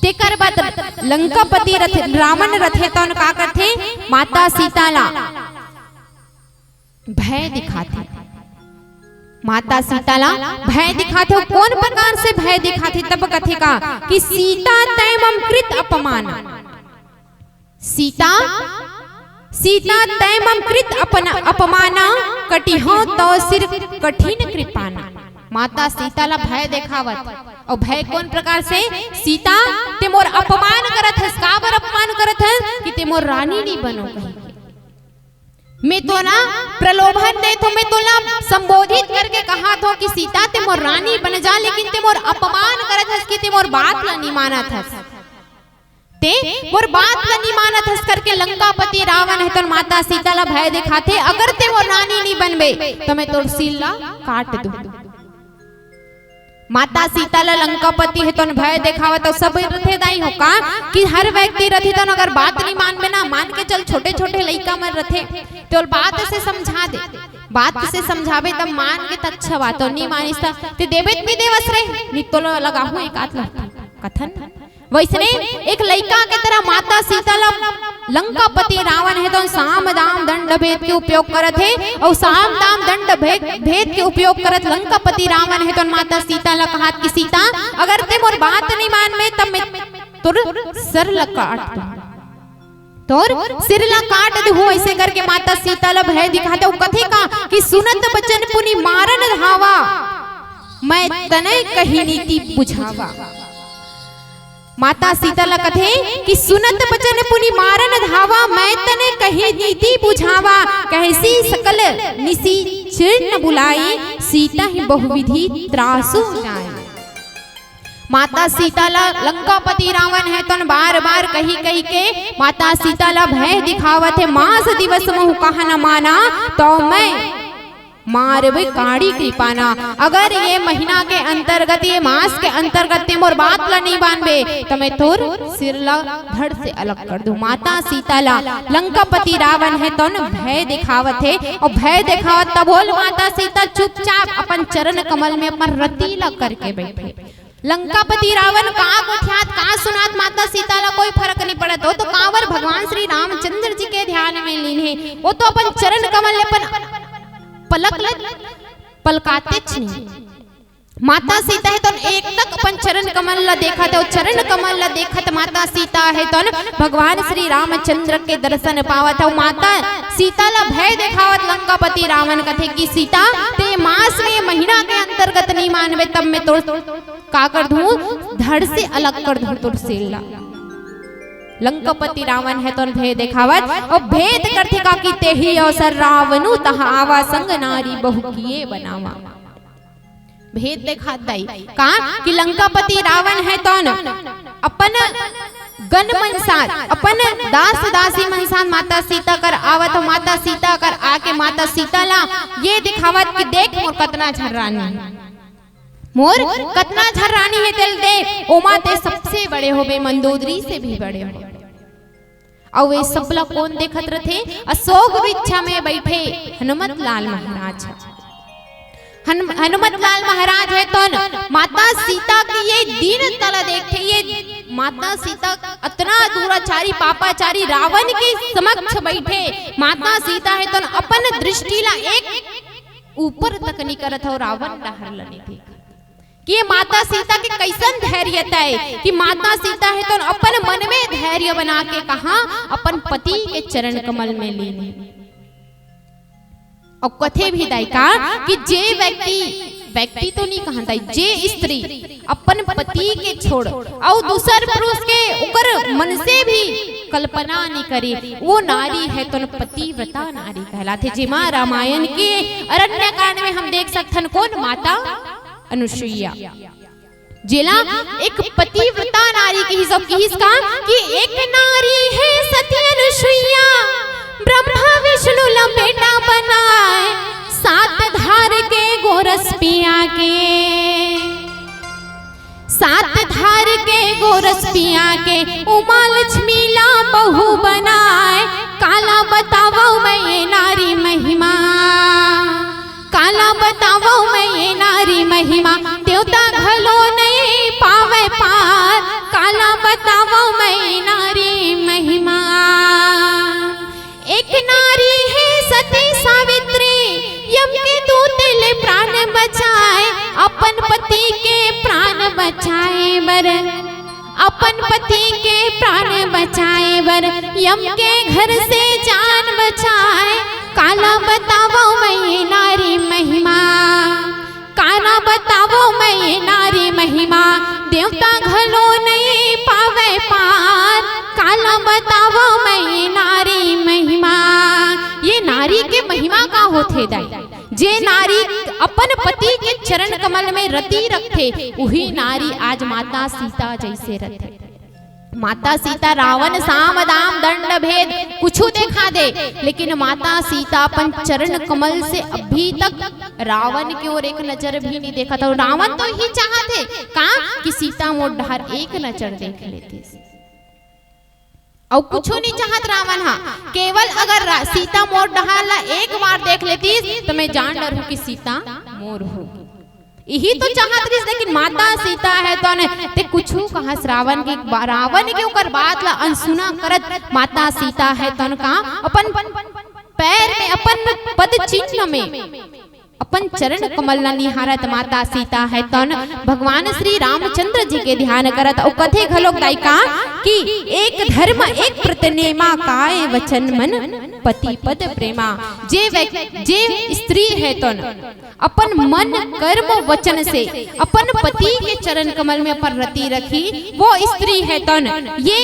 तेकर बाद लंकापति रथ, रावण रथे तौन का करथे? माता सीता ला भय दिखाथे। माता सीता ला भय दिखाथे। कोन प्रकार से भय दिखाथे? तब कथे का कि सीता तै मम कृत अपमाना। सीता, सीता तै मम कृत अपन, अपमाना, कटिहौं तौ सिर कठिन कृपाना। माता सीता ला भय देखावत। अउ भय कोन प्रकार से? सीता, ते मोर अपमान करत हस। काबर अपमान करत हस? कि ते मोर रानी नी बनो कहिके। मैं तोला प्रलोभन देत हौं, मैं तोला संबोधित करके कहत हौं कि सीता ते मोर रानी बन जा, लेकिन ते मोर अपमान करत हस कि ते मोर बात ला नी मानत हस। ते मोर बात ला नी मानत हस करके लंकापति रावण हे तोन माता सीता ला भय देखाथे, अगर ते मोर रानी नी बनबे त मैं तोर सिर ला काट दूं। माता सीता ला लंकापति हे तोन भय देखावत अउ सब रथे दाई हो का कि हर व्यक्ति रथे तोन अगर बात नी मानबे ना, मान के चल छोटे-छोटे लइका मन रथे, ते ओला बात से समझा दे, बात से समझाबे तब मान के त अच्छा बात, अउ नी मानिस त ते देबे त नी देवस रे, नी तोला लगाहूं एक आध लट्ठी। कथन वइसने एक लइका के तरह माता सीता ला लंकापति रावण हे तोन साम दाम दंड भेद के उपयोग करत हे, अउ साम दाम दंड भेद, भेद के उपयोग करत लंकापति रावण हे तोन माता सीता ला कहत कि सीता, अगर ते मोर बात नी मानबे तब मैं तोर सर ला काट दूं, तोर सिर ला काट दूं। अइसे करके माता सीता ला भय दिखाथे। अउ कथे का कि सुनत बचन पुनि मारन धावा, मैं तनय कही नीति बुझावा। माता सीता ला कथे कि सुनत बचन पुनि मारन धावा, मैं तनय कही नीति बुझावा। कहसि सकल निसि चिर न बुलाई, सीता ही बहुविधि त्रासु जाय। माता सीता ला लंकापति रावण हे तोन बार-बार कहि-कहि के माता सीता ला भय दिखावत हे, मास दिवस महु कहा न माना, तौ मैं मारबे काड़ी कृपाना। अगर ये महीना के अंतर्गत, ये मास के अंतर्गत ते मोर बात ला नी मानबे, त मैं तोर सिर ला धड़ से अलग कर दूं। माता सीता ला लंकापति रावण हे तोन भय दिखावत हे, अउ भय दिखावत तब होल माता सीता चुपचाप अपन चरण कमल में अपन रति ला करके बइठे। लंकापति रावण का गोठियात, का सुनात माता सीता ला कोई फरक नी पड़त। वो तो कांवर भगवान श्री रामचंद्र जी के ध्यान में लीन हे, वो तो अपन चरण कमल ले अपन पलक ल पलकातेच नहीं। माता सीता हे तोन एकटक अपन चरण कमल ला देखत हे, अउ चरण कमल ला देखत माता सीता हे तोन भगवान श्री रामचंद्र के दर्शन पावत हे। अउ माता सीता ला भय देखावत लंकापति रावण कथे कि सीता, ते मास में महीना के अंतर्गत नी मानबे, तब मैं तोर का कर दूं, धड़ से अलग कर दूं तोर सिर ला। लंकापति रावण हे तोन भय देखावत, अउ भेद करथे का कि तेही अवसर रावणु तहाँ आवा, संग नारी बहु किए बनावा। भेद देखात दाई का कि लंकापति रावण हे तोन अपन गण मन साथ, अपन दास दासी मन साथ माता सीता कर आवत हो। माता सीता कर आके माता सीता ला ये दिखावत कि देख मोर कतना झन रानी, मोर कतना झन रानी हे तेला देख, ओमा ते सबसे बड़े होबे, मंदोदरी से भी बड़े होबे। अउ ये सबला कोन देखत रथे? अशोक वृक्ष में बइठे हनुमत लाल महाराज। हन-, हनुमत लाल महाराज हे तोन माता सीता के ये दीनता ला देखथे, ये माता सीता अतना दुराचारी पापाचारी रावण के समक्ष बइठे, माता सीता हे तोन अपन दृष्टि ला एक ऊपर तक नी करत हो, रावण डहर ला नी देख। कि ये माता सीता के कइसन धैर्यता हे कि माता सीता हे तोन अपन मन में धैर्य बना के कहा अपन पति के चरण कमल में लीन हे। अउ कथे भी दाई का कि जे व्यक्ति व्यक्ति तो नहीं कहता, जे स्त्री अपन पति के छोड़ अउ दूसर पुरुष के ओकर मन से भी कल्पना नहीं करे, वो नारी है तोन पतिव्रता नारी कहलाथे। जेमा रामायण के अरण्यकांड में हम देख सकथन, कौन? माता अनुसुईया, जेला एक पतिव्रता नारी किहिस, अउ किहिस का कि एक नारी है सती अनुसुईया, ब्रह्मा विष्णु ला बेटा बनाए, सात धार के गोरस पिया के, सात धार के गोरस पिया के, उमा लक्ष्मी ला बहू बनाए। काला बतावो मैं ये नारी महिमा, काला बतावो मैं ये नारी महिमा, देवता घलो नहीं पावे पार। काला बतावो मैं ये नारी महिमा। एक नारी है सती सावित्री, यम के दूत ले प्राण बचाए, अपन पति के प्राण बचाए बर, अपन पति के प्राण बचाए बर, यम के घर से जान बचाए। काला बतावो मैं ये नारी महिमा, काला बतावो मैं ये नारी महिमा, देवता घलो नहीं पावे पार। काला बतावो मैं ये नारी महिमा। ये नारी के महिमा का होथे दाई? जे नारी अपन पति के चरण कमल में रति रखथे, उही नारी आज माता सीता जैसे रथे। माता सीता रावण साम दाम दंड भेद कुछु देखा दे, लेकिन माता सीता अपन चरण कमल से अभी तक रावण के ओर एक नजर भी नहीं देखा था। रावण तो ही चाहत हे का कि सीता मोर डहर एक नजर देख लेती, अउ कुछु नहीं चाहत रावण हा। केवल अगर रा-, सीता मोर डहर ला एक बार देख लेती तो मैं जान डरहूं कि सीता मोर होगी। इही तो चाहत रहिस, लेकिन माता सीता है तोन ते कुछु कहस रावण के बा-, रावण के ओकर बात ला अनसुना करत माता सीता है तोन का अपन पैर में, अपन पद चिन्ह में, अपन चरण कमल ला निहारत माता सीता है तोन भगवान श्री रामचंद्र जी के ध्यान करत अउ कथे घलोक दाई का कि एक धर्म एक प्रतिनेमा, काय वचन मन पति पद प्रेमा। जे व्यक्ति, जे स्त्री है तोन अपन मन कर्म वचन से अपन पति के चरण कमल में अपन रति रखी, वो स्त्री है तोन ये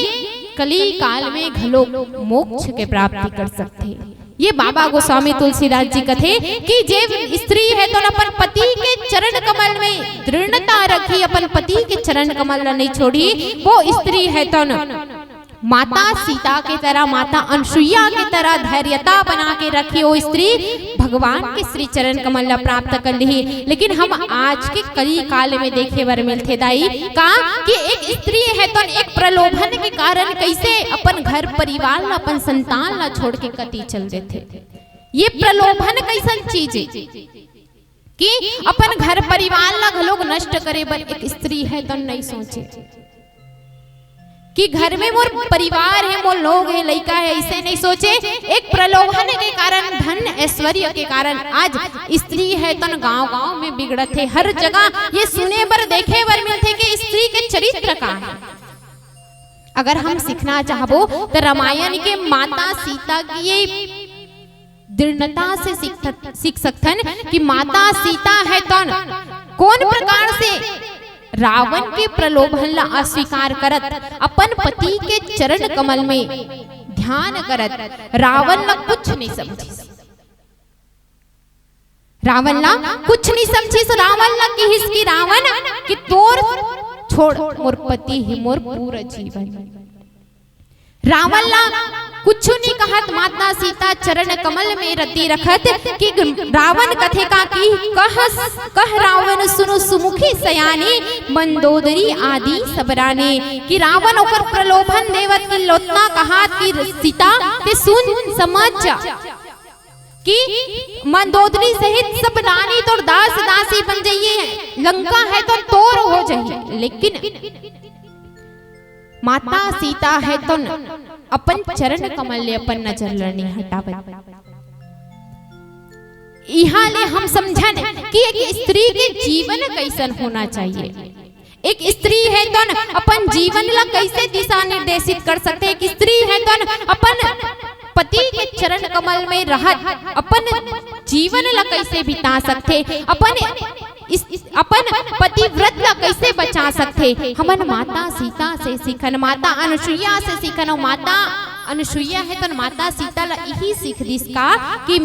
कली काल में घलो मोक्ष के प्राप्ति कर सकथे। ये बाबा गोस्वामी तुलसीदास जी कथे कि जे स्त्री है तोन अपन पति के चरण कमल में दृढ़ता रखी, अपन पति के चरण कमल ला नहीं छोड़ी, वो स्त्री है तोन माता सीता के तरह, माता अनसुईया के तरह धैर्यता बना के रखी, वो स्त्री भगवान के श्री चरण कमल ला प्राप्त कर लिही। लेकिन हम आज के कली काल में देखे बर मिलथे दाई का कि एक स्त्री है तोन एक प्रलोभन के कारण कैसे अपन घर परिवार ला, अपन संतान ला छोड़ के कति चल देथे। ये प्रलोभन कैसन चीज हे कि अपन घर परिवार ला घलोक नष्ट करे बर एक स्त्री है तोन नहीं सोचे कि घर में मोर परिवार है, मोर लोग है, लइका है, इसे नहीं सोचे। एक प्रलोभन के कारण, धन ऐश्वर्य के कारण आज स्त्री है तोन गांव-गांव में बिगड़त हे। हर जगह ये सुने बर, देखे बर मिलथे कि स्त्री के चरित्र का है। अगर हम सीखना चाहबो तो रामायण के माता सीता के दृढ़ता से सीख, सीख सकथन कि माता सीता है तोन कौन प्रकार से रावण के प्रलोभन ला अस्वीकार करत, अपन पति के चरण कमल में ध्यान करत, रावण ला कुछ नहीं समझिस। रावण ला कुछ नहीं समझिस। रावण ला किहिस कि रावण कि तोर छोड़, मोर पति ही मोर पूरा जीवन। रावण ला कुछु नहीं कहत, माता सीता चरण कमल में रति रखत कि रावण कथे का कि कह, कह रावण सुनु सुमुखी सयानी, मंदोदरी आदि सब रानी। कि रावण ओकर प्रलोभन देवत कि लोतना कहत कि सीता ते सुन समझ जा कि मंदोदरी सहित सब रानी तोर दास दासी बन जाइए, लंका है तो तोर हो जाइए, लेकिन माता सीता है तो न, अपन चरण कमल ले अपन नजर ल नहीं हटावत। इहां ले हम समझन कि एक स्त्री के जीवन कैसन होना चाहिए। एक स्त्री है तो न, अपन जीवन ला कैसे दिशा निर्देशित कर सकथे। एक स्त्री है तो न, अपन पति के चरण कमल में रहत अपन जीवन ला कैसे बिता सकथे, अपन इस, इस अपन पतिव्रत ला कैसे बचा सकथे? हमन माता सीता से सीखन, माता अनुसुईया से सीखन। अउ माता अनुसुईया हे तो माता सीता ला इही सीख दिस का कि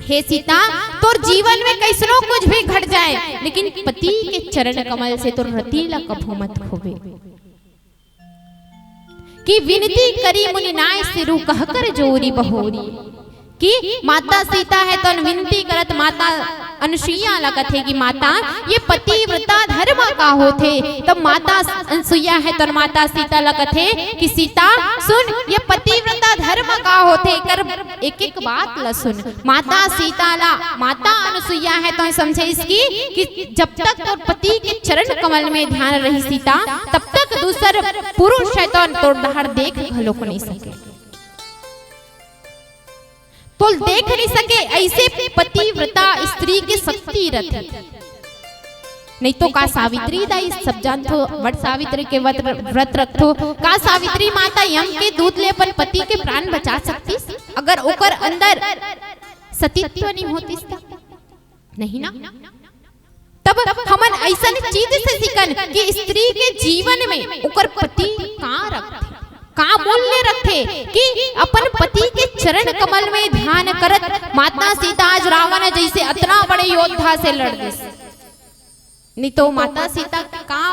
हे सीता, तोर जीवन में कैसनो कुछ भी घट जाए, लेकिन पति के चरण कमल से तोर रति ला कभू मत खोबे। कि विनती करी मुनि नाय सिरु कहकर जोरी बहोरी। कि माता सीता हे तो विनती करत माता अनुसुईया ला कथे कि माता, ये पतिव्रता धर्म का होथे? तब माता अनुसुईया हे तो माता सीता ला कथे कि सीता सुन, ये पतिव्रता धर्म का होथे? कर एक एक बात ला सुन। माता सीता ला, माता अनुसुईया हे तो समझाइस कि, कि जब तक तोर पति के चरण कमल में ध्यान रही सीता, तब तक दूसर पुरुष हे तो तोर डहर देख घलो को नहीं सके, तोल देख नहीं सके। ऐसे पतिव्रता स्त्री के शक्ति रथे। नहीं तो का सावित्री दाई सब जानथो, वट सावित्री के व्रत, व्रत रखथो, का सावित्री माता यम के दूत ले अपन पति के प्राण बचा सकतिस? अगर ओकर अंदर सतीत्व नहीं होतिस त? नहीं ना? तब हमन ऐसन चीज से सीखन कि स्त्री के जीवन में ओकर पति का रखथे, का मूल्य रखथे, कि अपन पति के चरण कमल में ध्यान करत माता सीता आज रावण जैसे अतना बड़े योद्धा से लड़ दिस। नहीं तो माता सीता का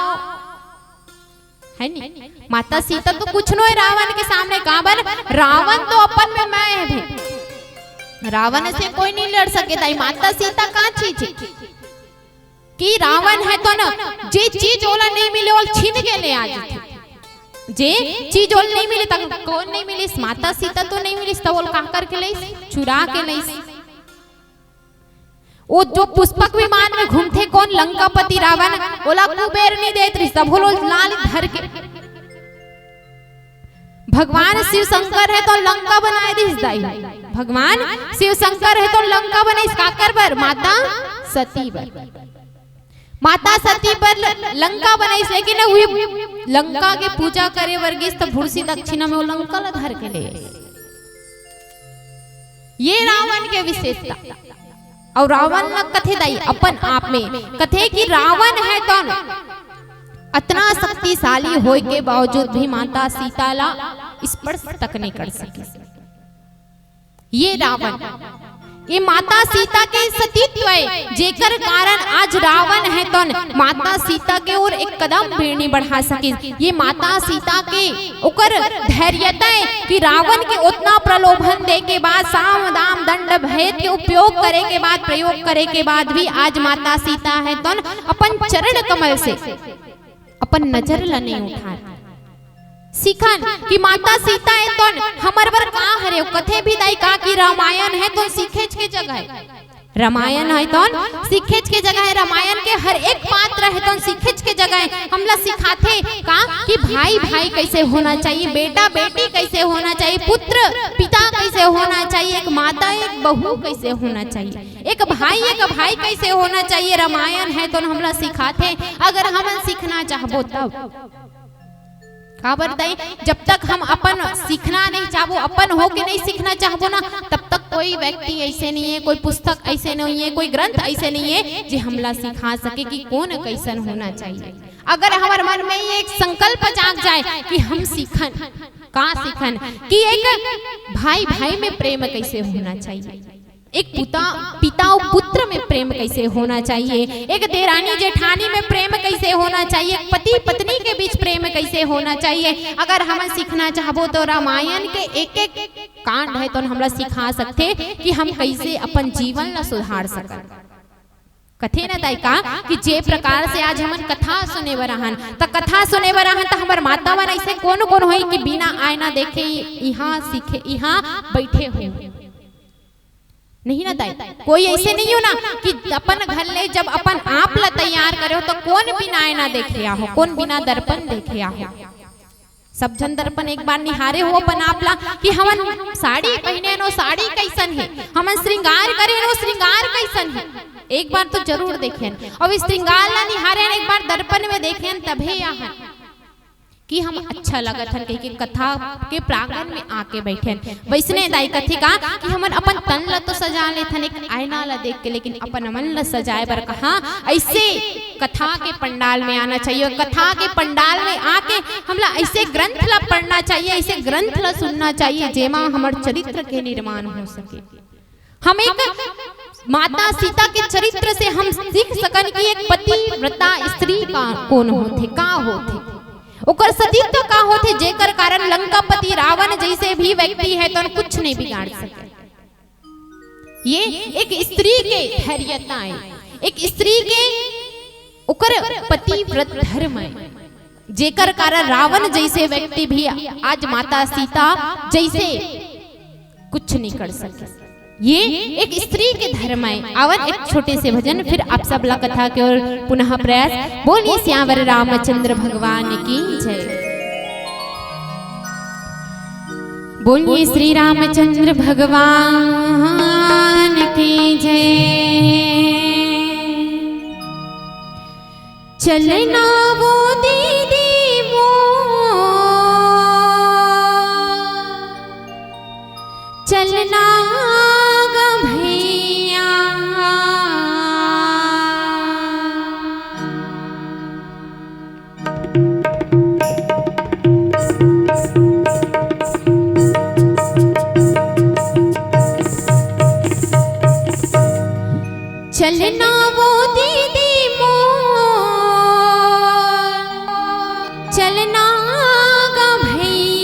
हे नी? माता सीता तो कुछ नोहे रावण के सामने। काबर? रावण तो अपन में मैं हे भाई, रावण से कोई नहीं लड़ सके। दाई माता सीता का चीज हे कि रावण हे तो ना, जे चीज ओला नहीं मिले, ओला छीन के ले आ जाथे। जे चीज ओला नहीं मिले, त कोन नहीं मिलिस? माता सीता तो नहीं मिलिस, त ओला का करके लइस? चुरा के लइस। वो जो पुष्पक विमान में घूमथे कोन? लंकापति रावण। ओला कुबेर नहीं देत रिहिस, तब ओला लाल धर के। भगवान शिव शंकर हे तो लंका बनाए दिस दाई, भगवान शिव शंकर हे तो लंका बनाइस। काकर बर? माता सती बर। माता सती बर ल-, लंका बनाइस, लेकिन वही लंका के पूजा करे बर गिस त भूसी दक्षिणा में वो लंका ला धर के ले आइस। ये रावण के विशेषता। अउ रावण ल कथे दाई अपन आप में, कथे कि रावण हे तो अतना शक्तिशाली होय के बावजूद भी माता सीता ला स्पर्श तक नहीं कर सके। ये रावण, ये माता सीता के सतीत्व हे, जेकर कारण आज रावण हे तो माता सीता के ओर एक कदम भी नहीं बढ़ा सके। ये माता सीता के ओकर धैर्यता हे कि रावण के उतना प्रलोभन दे के बाद, साम दाम दंड भेद के उपयोग करे के बाद, प्रयोग करे के बाद भी आज माता सीता हे तो अपन चरण कमल से अपन नजर ला नहीं उठाय। सीखन कि माता सीता हे तो हमर बर का हरे। कथे भी दाई का कि रामायण हे तो सीखेच के जगह हे। रामायण हे तो सीखेच के जगह हे, रामायण के हर एक पात्र हे तो सीखेच के जगह हे। हमला सिखाथे का कि भाई भाई कैसे होना चाहिए, बेटा बेटी कैसे होना चाहिए, पुत्र पिता कैसे होना चाहिए, एक माता एक बहू कैसे होना चाहिए, एक भाई एक भाई कैसे होना चाहिए। रामायण हे तो हमला सिखाथे, अगर हमन सीखना चाहबो तब। काबर दाई, जब तक हम अपन सीखना नहीं चाहबो, अपन होके नहीं सीखना चाहबो ना, तब तक कोई व्यक्ति ऐसे नहीं हे, कोई पुस्तक ऐसे नहीं हे, कोई ग्रंथ ऐसे नहीं हे जे हमला सिखा सके कि कोन कैसन होना चाहिए। अगर हमर मन में ये एक संकल्प जाग जाए कि हम सीखन, का सीखन, कि एक भाई भाई में प्रेम कैसे होना चाहिए, एक पुता, पिता अउ पुत्र में प्रेम कैसे होना चाहिए, एक देरानी जेठानी में प्रेम कैसे होना चाहिए, एक पति पत्नी के बीच प्रेम कैसे होना चाहिए। अगर हमन सीखना चाहबो तो रामायण के एक एक कांड हे तो हमला सिखा सकथे कि हम कैसे अपन जीवन ला सुधार सकन। कथे न दाई का कि जे प्रकार से आज हमन कथा सुने बर आहन, त कथा सुने बर आहन त हमर माता मन ऐसे कोन कोन होही कि बिना आईना देखे इहाँ सीखे, इहाँ बैठे हो। नहीं ना दाई, कोई ऐसे नहीं हो ना कि अपन घर ले जब अपन आप ला तैयार करे हो तो कोन बिना आईना देखे आहो, कोन बिना दर्पण देखे आहो। सब झन दर्पण एक बार निहारे हो अपन आप ला कि हमन साड़ी पहने हन, साड़ी कैसन हे, हमन श्रृंगार करे हन, श्रृंगार कैसन हे, एक बार तो जरूर देखे हन। अउ श्रृंगार ला निहारे हन, एक बार दर्पण में देखे हन, तभे आहन। कि हम अच्छा लगत हन कहिके कथा के प्रांगण में आके बइठे हन। वइसने दाई कथे का कि हमन अपन तन ल तो सजा लेथन एक आईना ल देख के, लेकिन अपन मन ल सजाए बर कहाँ अइसे कथा के पंडाल में आना चाहिए। और कथा के पंडाल में आके हमला अइसे ग्रंथ ल पढ़ना चाहिए, अइसे ग्रंथ ल सुनना चाहिए, जेमा हमर चरित्र के निर्माण हो सके। हम एक माता सीता के चरित्र से हम सीख सकन कि एक पतिव्रता स्त्री का कोन होथे, का होथे, ओकर सतीत्व का होथे, जेकर कारण लंकापति रावण जइसे भी व्यक्ति हे, तो कुछ नहीं बिगाड़ सके। ये एक स्त्री के धैर्यता हे, एक स्त्री के ओकर पतिव्रत धर्म हे, जेकर कारण रावण जइसे व्यक्ति भी आज माता सीता जइसे कुछ नहीं कर सके। ये एक स्त्री के धर्म हे। आवन एक छोटे से भजन, फिर आप सब ला कथा के ओर पुनः प्रयास। बोलिए सियावर रामचंद्र भगवान की जय। बोलिए श्री रामचंद्र भगवान की जय। चलना वो दीदी मोर, चलना ग भैया। चलना वो दीदी मोर, चलना ग भैया।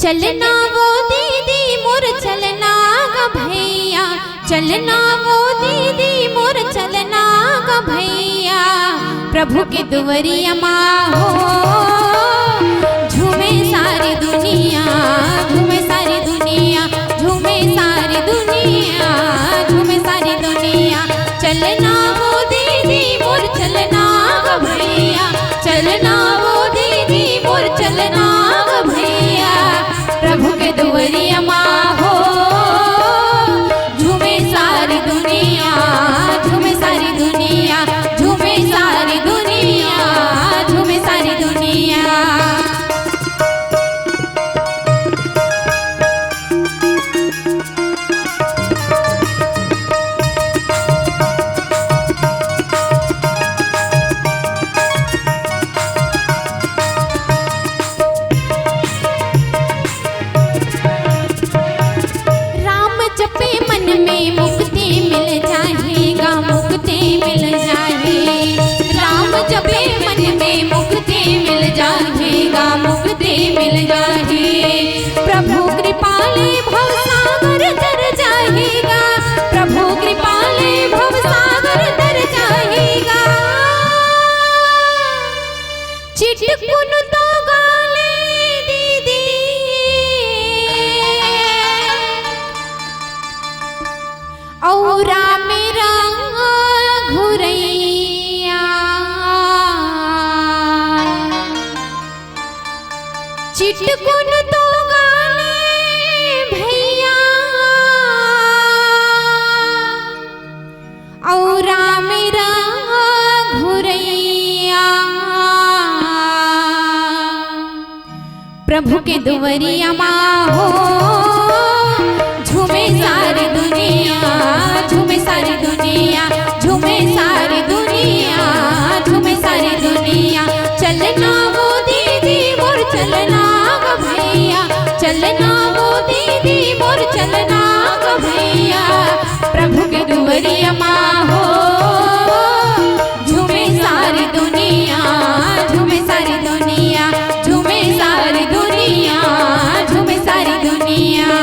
चलना वो दीदी मोर, चलना ग भैया। चलना वो दीदी मोर, चलना ग भैया। प्रभु के दुवरिया मा हो, झूमे सारी दुनिया, झूमे सारी दुनिया, झूमे सारी दुनिया, झूमे सारी दुनिया। चलना वो दीदी मोर, चलना ग भैया। चलना वो दीदी मोर, चलना ग भैया। प्रभु के दुवरिया मा हो, झूमे सारी दुनिया, झूमे सारी दुनिया, झूमे सारी दुनिया, झूमे सारी दुनिया। राम जपे मन में मुक्ति मिल जाही गा, मुक्ति मिल जाही। राम जपे मन में मुक्ति मिल जाही गा, मुक्ति मिल जाही। प्रभु कृपा ले भवसागर तर जाही गा, प्रभु कृपा ले भवसागर तर जाही गा। चिटकुन तो गाले दीदी, अउ राम रंग घुरैया। चिटकुन तो गाले भैया, अउ राम रंग घुरैया। प्रभु के दुवरिया मा हो, झूमे सारी दुनिया, झूमे सारी दुनिया, झूमे सारी दुनिया, झूमे सारी दुनिया। चलना वो दीदी मोर, चलना ग भैया। चलना वो दीदी मोर, चलना ग भैया। प्रभु के दुवरिया मा हो, झूमे सारी दुनिया, झूमे सारी दुनिया, झूमे सारी दुनिया, झूमे सारी दुनिया।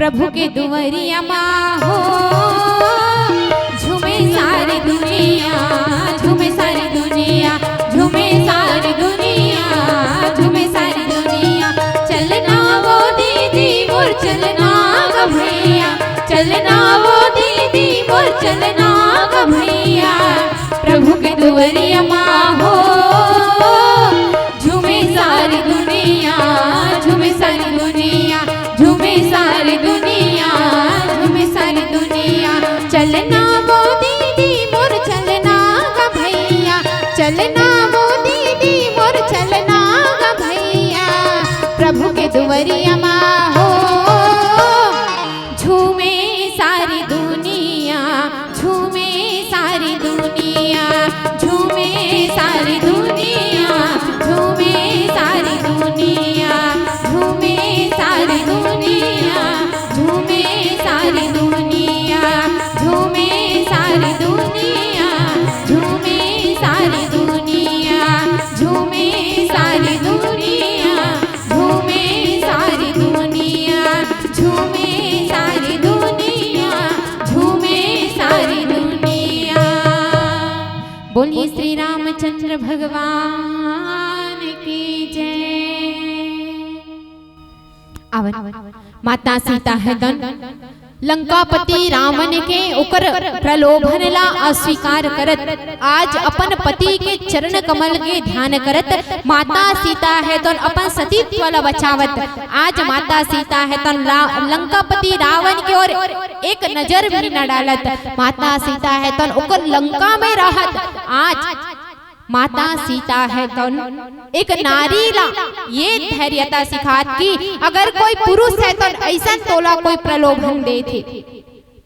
प्रभु के दुवरिया मा हो, झूमे सारी दुनिया, झूमे सारी दुनिया, झूमे सारी दुनिया, झूमे सारी दुनिया। चलना वो दीदी मोर चलना ग भैया, चलना वो दीदी मोर चलना ग भैया। प्रभु के दुवरिया मा हो, झूमे सारी दुनिया, झूमे सारी दुनिया, झूमे सारी दुनिया, झूमे सारी दुनिया। चलना वो दीदी मोर चलना ग भैया, चलना वो दीदी मोर चलना ग भैया। प्रभु के दुवरिया मा हो, झूमे सारी दुनिया, झूमे सारी दुनिया, झूमे सारी दुनिया, झूमे सारी दुनिया, झूमे सारी दुनिया, झूमे सारी दुनिया, झूमे सारी दुनिया, झूमे सारी दुनिया, झूमे सारी दुनिया, झूमे सारी दुनिया, झूमे सारी दुनिया, झूमे सारी दुनिया। बोलिए श्री रामचंद्र भगवान की जय। आवन। माता सीता हे तन लंकापति रावण के ओकर प्रलोभन ला अस्वीकार करत, आज अपन पति के चरण कमल के ध्यान करत माता सीता हे तन अपन सतीत्व ला बचावत, आज माता सीता हे तन ला-, लंकापति रावण के ओर एक नजर भी न डालत, माता सीता हे तन ओकर लंका में रहत। आज माता सीता हे तन एक नारी ला ये धैर्यता सिखात कि अगर कोई पुरुष हे तन अइसन तोला कोई प्रलोभन देथे,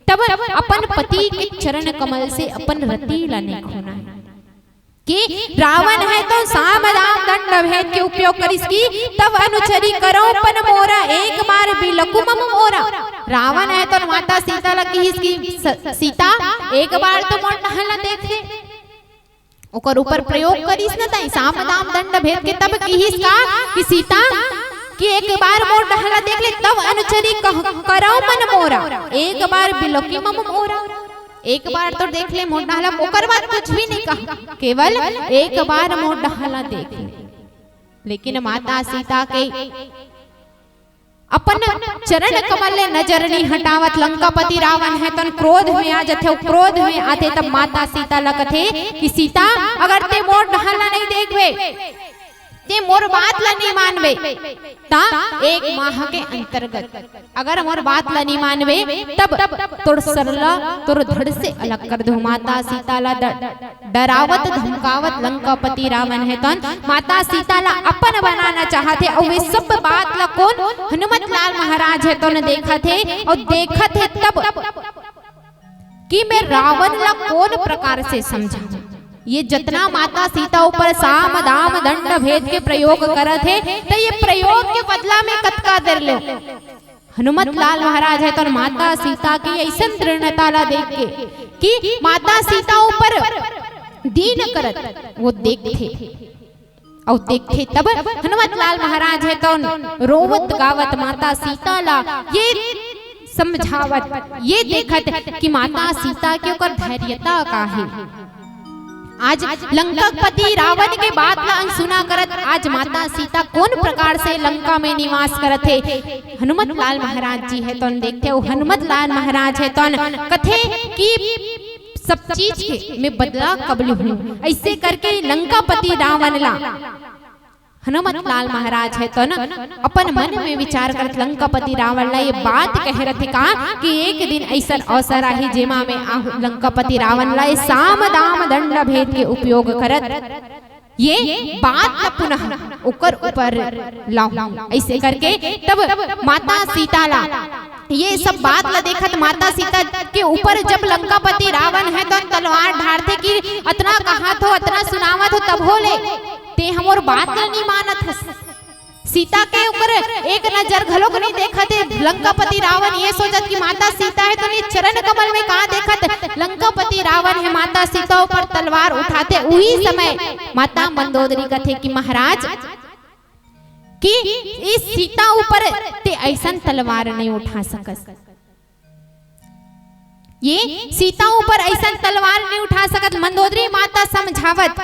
तब अपन पति के चरण कमल से अपन रति ला नहीं खोना हे। कि रावण हे तन साम दाम दंड भेद के उपयोग करिस कि तब अनुचरी करौ पन मोरा एक बार बिलकु मम मोरा। रावण हे तन माता सीता ला किहिस कि स-, सीता एक बार तो मोर डहन ला देख ले। ओकर ऊपर प्रयोग करिस न ताई साम दाम दंड भेद के, तब किहिस का कि सीता कि एक बार मोर डहन ला देख ले, तब अनुचरी कह-, करौ मन मोरा, एक बार बिलकि मम मोरा। एक बार तो देख ले मोर डहन ला, ओकर बाद कुछ भी नहीं कहा, केवल एक बार मोर डहन ला देख ले। लेकिन माता सीता के अपन चरण कमल ले नजर नहीं हटावत। लंकापति रावण हे तन क्रोध में आ जाथे, अउ क्रोध में आथे तब माता सीता ला कथे कि सीता, अगर ते मोर डहन ला नहीं देखबे, ते मोर बात ला नहीं मानबे, ता एक माह के अंतर्गत अगर मोर बात ला नहीं मानबे, तब तोर सर ला तोर धड़ से अलग कर दूं। माता सीता ला ड-, डरावत धमकावत लंकापति रावण हे तन माता सीता ला अपन बनाना चाहत हे। अउ ये सब बात ला कोन? हनुमत लाल महाराज हे तन देखत हे, अउ देखत हे तब कि मैं रावण ला कोन प्रकार से समझाऊं। ये जतना माता सीता ऊपर साम दाम दंड भेद के प्रयोग करत हे, त ये प्रयोग के बदला में कतका देर ले हनुमत लाल महाराज हे तन माता सीता के अइसन दृढ़ता ला देख के कि माता सीता ऊपर दीन करत वो देखथे, अउ देखथे तब हनुमत लाल महाराज हे तन रोवत गावत माता सीता ला ये समझावत, ये देखत कि माता सीता के ओकर धैर्यता का हे। आज लंकापति रावण के बात ला अनसुना करत आज माता सीता कोन प्रकार से लंका में निवास करत हे। हनुमत लाल महाराज जी हे तन देखथे, अउ हनुमत लाल महाराज हे तन कथे कि सब चीज के मैं बदला कब लूं। अइसे करके लंकापति रावण ला हनुमत लाल महाराज हे तन अपन मन में विचार करत लंकापति रावण ला ये बात कहे रथे का कि एक दिन अइसन अवसर आही जेमा मैं आहूं लंकापति रावण ला ये साम दाम दंड भेद के उपयोग करत ये बात ला पुनः ओकर ऊपर लाऊं। अइसे करके तब माता सीता ला ये सब बात ला देखत माता सीता के ऊपर जब लंकापति रावण हे तन तलवार ढारथे कि अतना कहत हो, अतना सुनावत हो, तभो ले ते हमर बात ला नहीं मानत हस। सीता के ऊपर एक नजर घलोक नहीं देखत हे। लंकापति रावण ये सोचत कि माता सीता हे तन ये चरण कमल में का देखत, लंकापति रावण हे माता सीता ऊपर तलवार उठाथे। उही समय माता मंदोदरी कथे कि महाराज, कि इस सीता ऊपर ते अइसन तलवार नहीं उठा सकस, ये सीता ऊपर अइसन तलवार नहीं उठा सकत। मंदोदरी माता समझावत,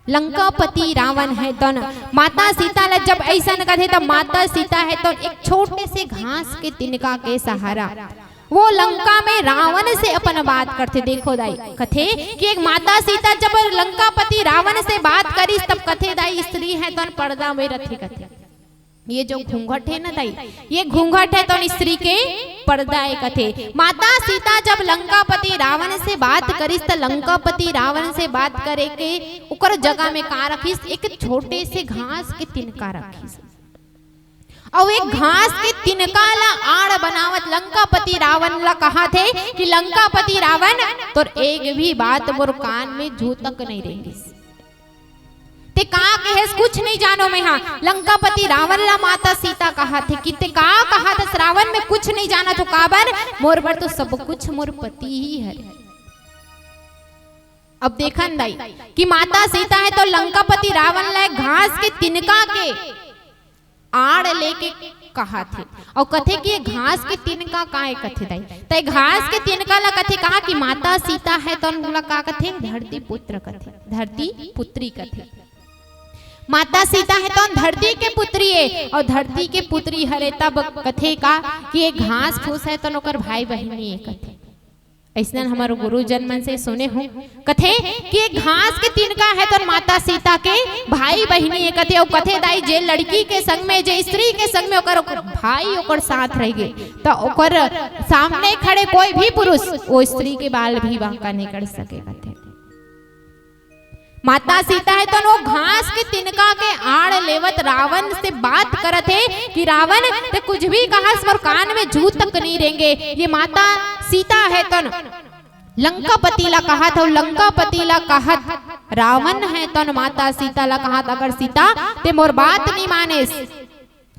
लंकापति रावण हे तौन माता सीता ला जब अइसन कथे, त माता सीता हे तौन एक छोटे से घास के तिनका के सहारा वो लंका में रावण से अपन बात करथे। देखो दाई, कथे कि एक माता सीता जब लंकापति रावण से बात करिस, तब कथे दाई, स्त्री हे तौन पर्दा में रथे कथे। ये जो घूंघट हे ना दाई, ये घूंघट हे तौन स्त्री के पर्दा हे कथे। माता सीता जब लंकापति रावण से बात करिस, त लंकापति रावण से बात करे के ओकर जगह में का रखिस? एक छोटे से घास के तिनका रखिस। अउ एक घास के तिनका ला आड़ बनावत लंकापति रावण ला कहत हे कि लंकापति रावण, तोर एक भी बात मोर कान में जू तक नहीं रेंगिस। ते का कहेस, कुछ नहीं जानो मैं हा। लंकापति रावण ला माता सीता कहत हे कि ते का कहत हस रावण, मैं कुछ नहीं जानत हों, काबर मोर बर तो सब कुछ मोर पति ही हरे। अब देखन दाई कि माता सीता हे तौन लंकापति रावण ला घास के तिनका के आड़ लेके कहत हे। अउ कथे कि ये घास के तिनका का हे कथे दाई? त ये घास के तिनका ला कथे का कि माता सीता हे तौन ओला का कथे? धरती पुत्र कथे, धरती पुत्री कथे। माता सीता हे तौन धरती के पुत्री हे, अउ धरती के पुत्री हरे तब कथे का कि ये घास फूस हे तौन ओकर भाई बहिनी हे कथे। अइसनन हमर गुरुजन मन से सुने हों, कथे कि घास के तिनका हे तौन माता सीता के भाई बहिनी हे कथे। अउ कथे दाई, जे लड़की के संग में, जे स्त्री के संग में ओकर, ओकर भाई ओकर साथ रहिगे, त ओकर सामने खड़े कोई भी पुरुष वो स्त्री के बाल भी बांका नहीं कर सके कथे। माता सीता हे तौन वो घास के तिनका के आड़ लेवत रावण से बात करत हे कि रावण, ते कुछ भी कहस, मोर कान में जू तक नहीं रेंगे। ये माता सीता हे तौन लंकापति ला कहत हे, लंकापति ला कहत रावण हे तौन माता सीता ला कहत, अगर सीता ते मोर बात नहीं मानेस,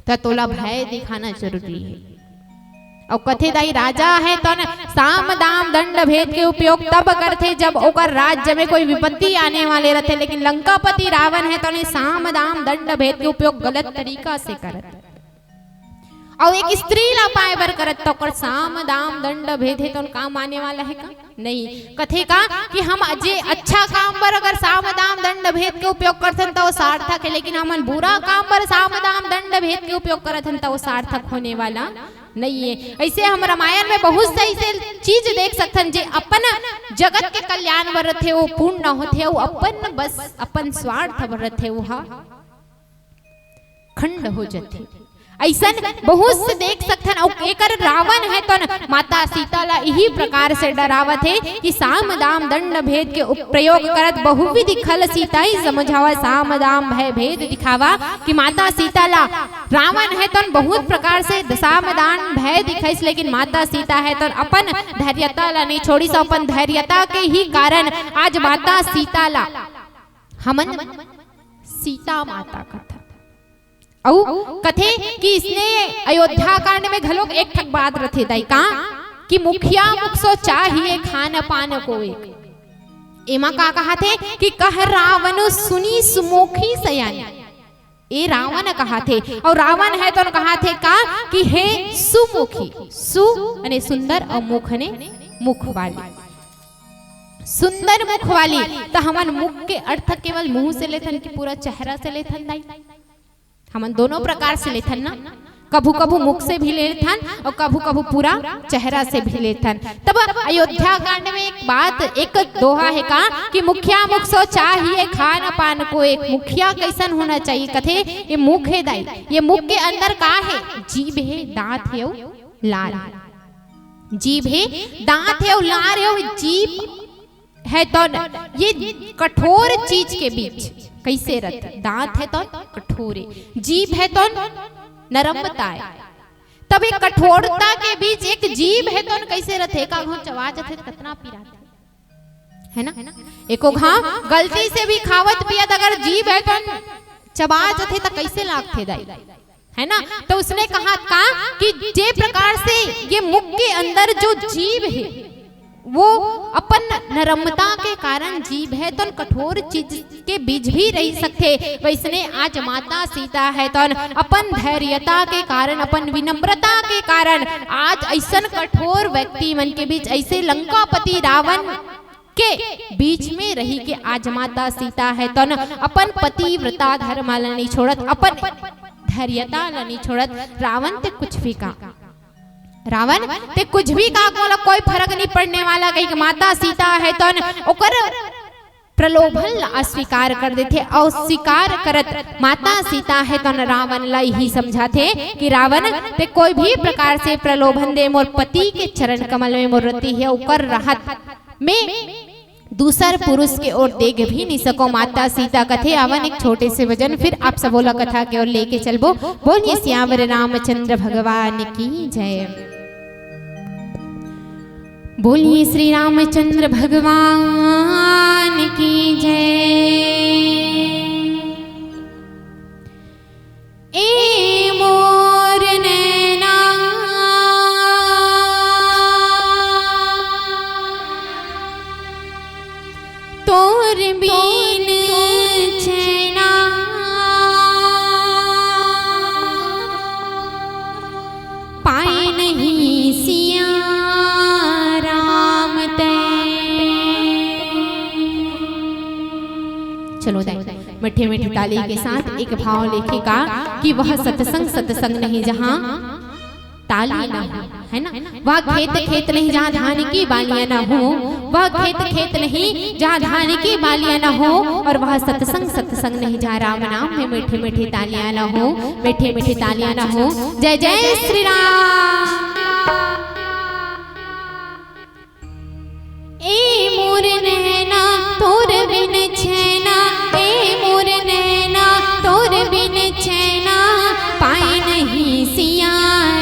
त तोला भय दिखाना जरूरी हे। अउ कथे दाई, राजा हे तौन साम दाम दंड भेद के उपयोग तब करथे जब ओकर राज्य में कोई विपत्ति आने वाले रथे, लेकिन लंकापति रावण हे तौन साम दाम दंड भेद के उपयोग गलत तरीका से करत। अउ एक स्त्री ला पाए बर करत, त ओकर साम दाम दंड भेद हे तौन काम आने वाला हे का? नहीं। कथे का कि हम जे अच्छा काम बर अगर साम दाम दंड भेद के उपयोग करथन त वो सार्थक हे, लेकिन हमन बुरा काम बर साम दाम दंड भेद के उपयोग करथन त वो सार्थक होने वाला नहीं हे। अइसे हम रामायण में बहुत से अइसे चीज देख सकथन जे अपन जगत के कल्याण बर रथे, वो पूर्ण होथे, वो अपन बस अपन स्वार्थ बर रथे, वो हा खंड हो जथे। अइसन बहुत से देख सकथन। अउ एकर रावण हे तौन माता सीता ला इही प्रकार से डरावत हे कि साम दाम दंड भेद के उप-, प्रयोग करत बहुविधि खल सीता ही समुझावा, साम दाम भय भेद दिखावा। कि माता सीता ला रावण हे तौन बहुत प्रकार से साम दाम भय दिखाइस, लेकिन माता सीता हे तौन अपन धैर्यता ला नहीं छोड़िस। अपन धैर्यता के ही कारण आज माता सीता ला हमन सीता माता कथन। अउ कथे कि इसने अयोध्या कांड में घलोक एक ठक बात रथे दाई का कि मुखिया मुख सो चाहिए खान पान को एक। एमा का कहत हे कि कह रावण सुनी सुमुखी सयानी। ए रावण कहत हे, अउ रावण हे तौन कहत हे का कि हे सुमुखी, सु माने सुंदर अउ मुख ने मुख वाली, सुंदर मुख वाली। त हमन मुख के अर्थ केवल मुंह से लेथन कि पूरा चेहरा से लेथन दाई? हमन दोनों प्रकार से लेथन ना, कभू कभू मुख से भी लेथन अउ कभू कभू पूरा चेहरा से भी लेथन। तब अयोध्या कांड में एक बात, एक दोहा हे का कि मुखिया मुख सो चाहिए खान पान को एक। मुखिया कइसन होना चाहिए? कथे ये मुख हे दाई, ये मुख के अंदर का हे? जीभ हे, दांत हे अउ लार हे। जीभ हे, दांत हे अउ लार हे। अउ जीभ हे तौन ये कठोर चीज के बीच कइसे रथे? दांत हे तौन कठोर हे, जीभ हे तौन नरमता हे। तब एक कठोरता के बीच एक जीभ हे तौन कइसे रथे? एका घांव चबा जथे त कतना पीरा हे ना? एको घांव गलती से भी खावत पियत अगर जीभ हे तौन चबा जथे त कइसे लागथे दाई? हे ना? त उसने कहा का कि जे प्रकार से ये मुख के अंदर जो जीभ हे, वो अपन नरमता के कारण जीव हे तोन कठोर चीज के बीच भी रहि सकथे। वइसने आज माता सीता हे तोन अपन धैर्यता के कारण, अपन विनम्रता के कारण आज अइसन कठोर व्यक्ति मन के बीच, अइसे लंकापति रावण के बीच में रहि के आज माता सीता हे तोन अपन पतिव्रता धर्म ला नइ छोड़त, अपन धैर्यता ला नइ छोड़त। रावण ते कुछ भी का, रावण ते कुछ भी का, मोला कोई फरक नहीं पड़ने वाला कहिके माता सीता हे तोन ओकर प्रलोभन ला अस्वीकार कर देथे। अउ स्वीकार करत माता सीता हे तोन रावण ला इही समझाथे कि रावण ते कोई भी प्रकार से प्रलोभन दे, मोर पति के चरण कमल में मोर रति हे, ओकर रहत में दूसर पुरुष के ओर देख भी नइ सकों। माता सीता कथे, आवन एक छोटे से भजन, फिर आप सबो ला कथा के ओर लेके चलबो। बोलिए सियावर रामचंद्र भगवान की जय। बोलिए श्री रामचंद्र भगवान की जय। ए मोर नैना, तोर बिन चैना, पाए नहीं सिया राम तैं। चलो दाई, मीठे मीठे ताली के साथ एक भाव लेके का कि वह सत्संग, सत्संग नहीं जहाँ ताली ना हो, है ना? वह खेत, खेत नहीं जहाँ धान की बालियां ना हो, वह खेत, खेत नहीं जहाँ धान की बालियां ना हो, और वह सत्संग, सत्संग नहीं जहाँ राम नाम में मीठे मीठे तालियां ना हो, मीठे मीठे तालियां ना हो। जय जय श्री राम। ए मोर नैना तोर बिन चैना, ए मोर नैना तोर बिन चैना, पाए नहीं सिया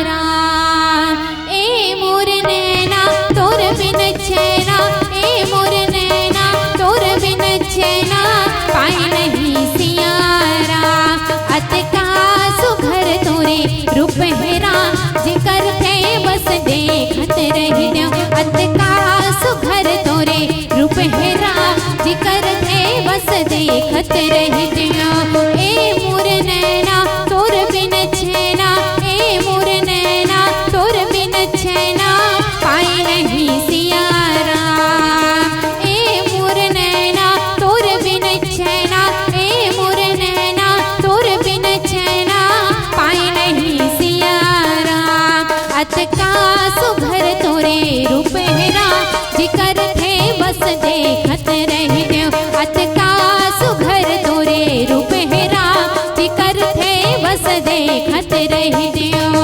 राम। ए मोर नैना तोर बिन चैना, ए मोर नैना तोर बिन चैना, पाए नहीं सिया राम। अतका सुघर तोरे रूप हे राम, जेकर थे बस देखत रहि देव। अतका सुघर तोरे रूप हे राम, जेकर थे बस देखत रहि देव। ए मोर नैना तोर बिन चैना, ए मोर नैना तोर बिन चैना, पाए नहीं सिया राम। ए मोर नैना तोर बिन चैना, ए मोर नैना तोर बिन चैना, पाए नहीं सिया राम। अतका सुघर तोरे रूप हे राम, जेकर थे बस देखत रहि देव। अतका सुघर तोरे रूप हे राम, जेकर थे बस देखत रहि देव।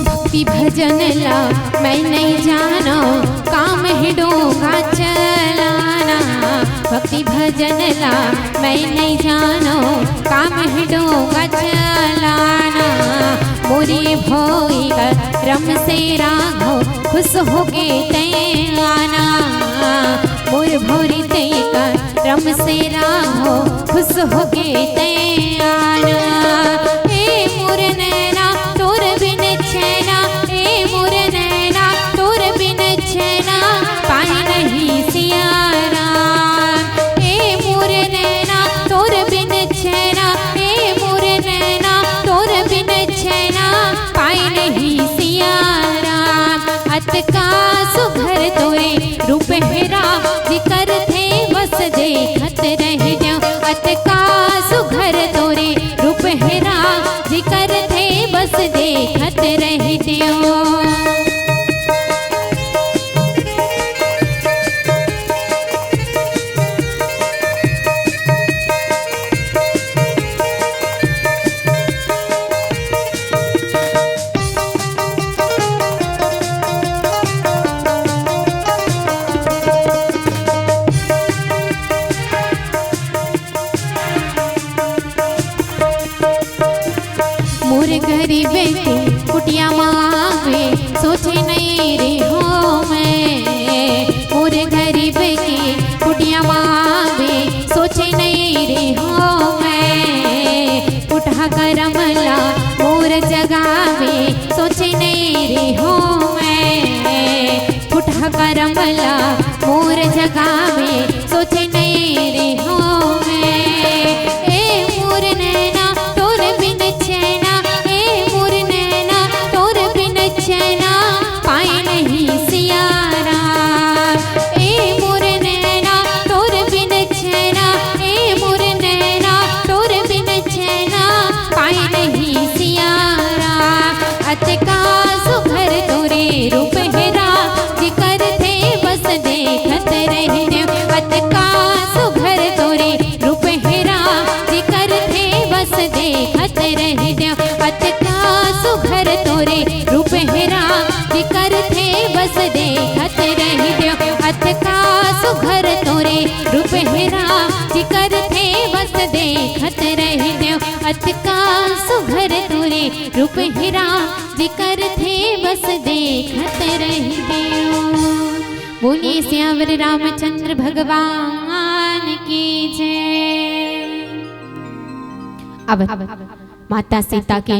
भक्ति भजन ला मैं नहीं जानो, काम हे डोंगा चलाना। भक्ति भजन ला मैं नहीं जानो, काम हे डोंगा चलाना। मोरी भोई करम से राघव खुश होके तैं आना। मोर भोरी तैं करम से राघव खुश होके तैं आना। ए मोर नैना तोर बिन चैना, ए मोर नैना तोर बिन चैना, पाए नहीं सिया राम। ए मोर नैना तोर बिन चैना, ए मोर नैना तोर बिन चैना, पाए नहीं सिया राम। अतका सुघर तोरे रूप हे राम, जेकर थे बस देखत रहि देव। अतका सुघर तोरे रूप हे राम, जेकर थे बस देखत रहि देव। कुटिया मावे सोचे नइ रेहो मैं, मोर गरीब के कुटिया मावे सोचे नइ रेहो मैं। फुटहा करम ला मोर जगावे सोचे नइ रेहो मैं, फुटहा करम ला मोर जगावे सोचे नइ रेहो मैं। ए मोर नैना तोर बिन चैना, ए मोर नैना तोर बिन चैना, पाए नहीं सियारा। ए मोर नैना तोर बिन चैना, ए मोर नैना तोर बिन चैना, पाए नहीं सियारा। अतका सुघर तोरे रूप हेरा, जिकर थे बस देखत रह देव। अतका सुघर तोरे रूप हेरा, जिकर थे बस देखत रह देव। अतका सुघर तोरे रूप हेरा, जिकर थे बस देखत रह देव। अतका सुघर तोरे रूप हेरा, जिकर थे बस देखत रह देव। अतका सुघर तोरे रूप हेरा, जिकर थे बस देखत रह देव। बोलिए सियावर रामचंद्र भगवान की जय। अब माता सीता के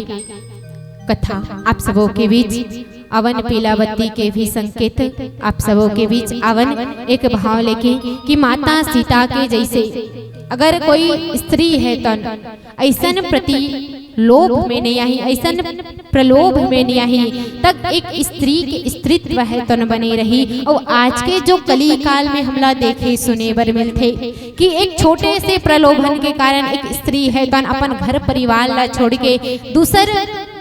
कथा आप सबों के बीच, अवन पीला बत्ती के भी संकेत आप सबों के बीच, अवन एक भाव लेके कि माता सीता के जैसे अगर कोई स्त्री है तो ऐसन प्रति लोभ में नहीं आही, ऐसन प्रलोभ में नहीं आही, तक एक स्त्री के स्त्रीत्व है तो न बने रही। और आज के जो कली काल में हमला देखे सुने बर मिलथे कि एक छोटे से प्रलोभन के कारण एक स्त्री है तो अपन घर परिवार ला छोड़ के दूसर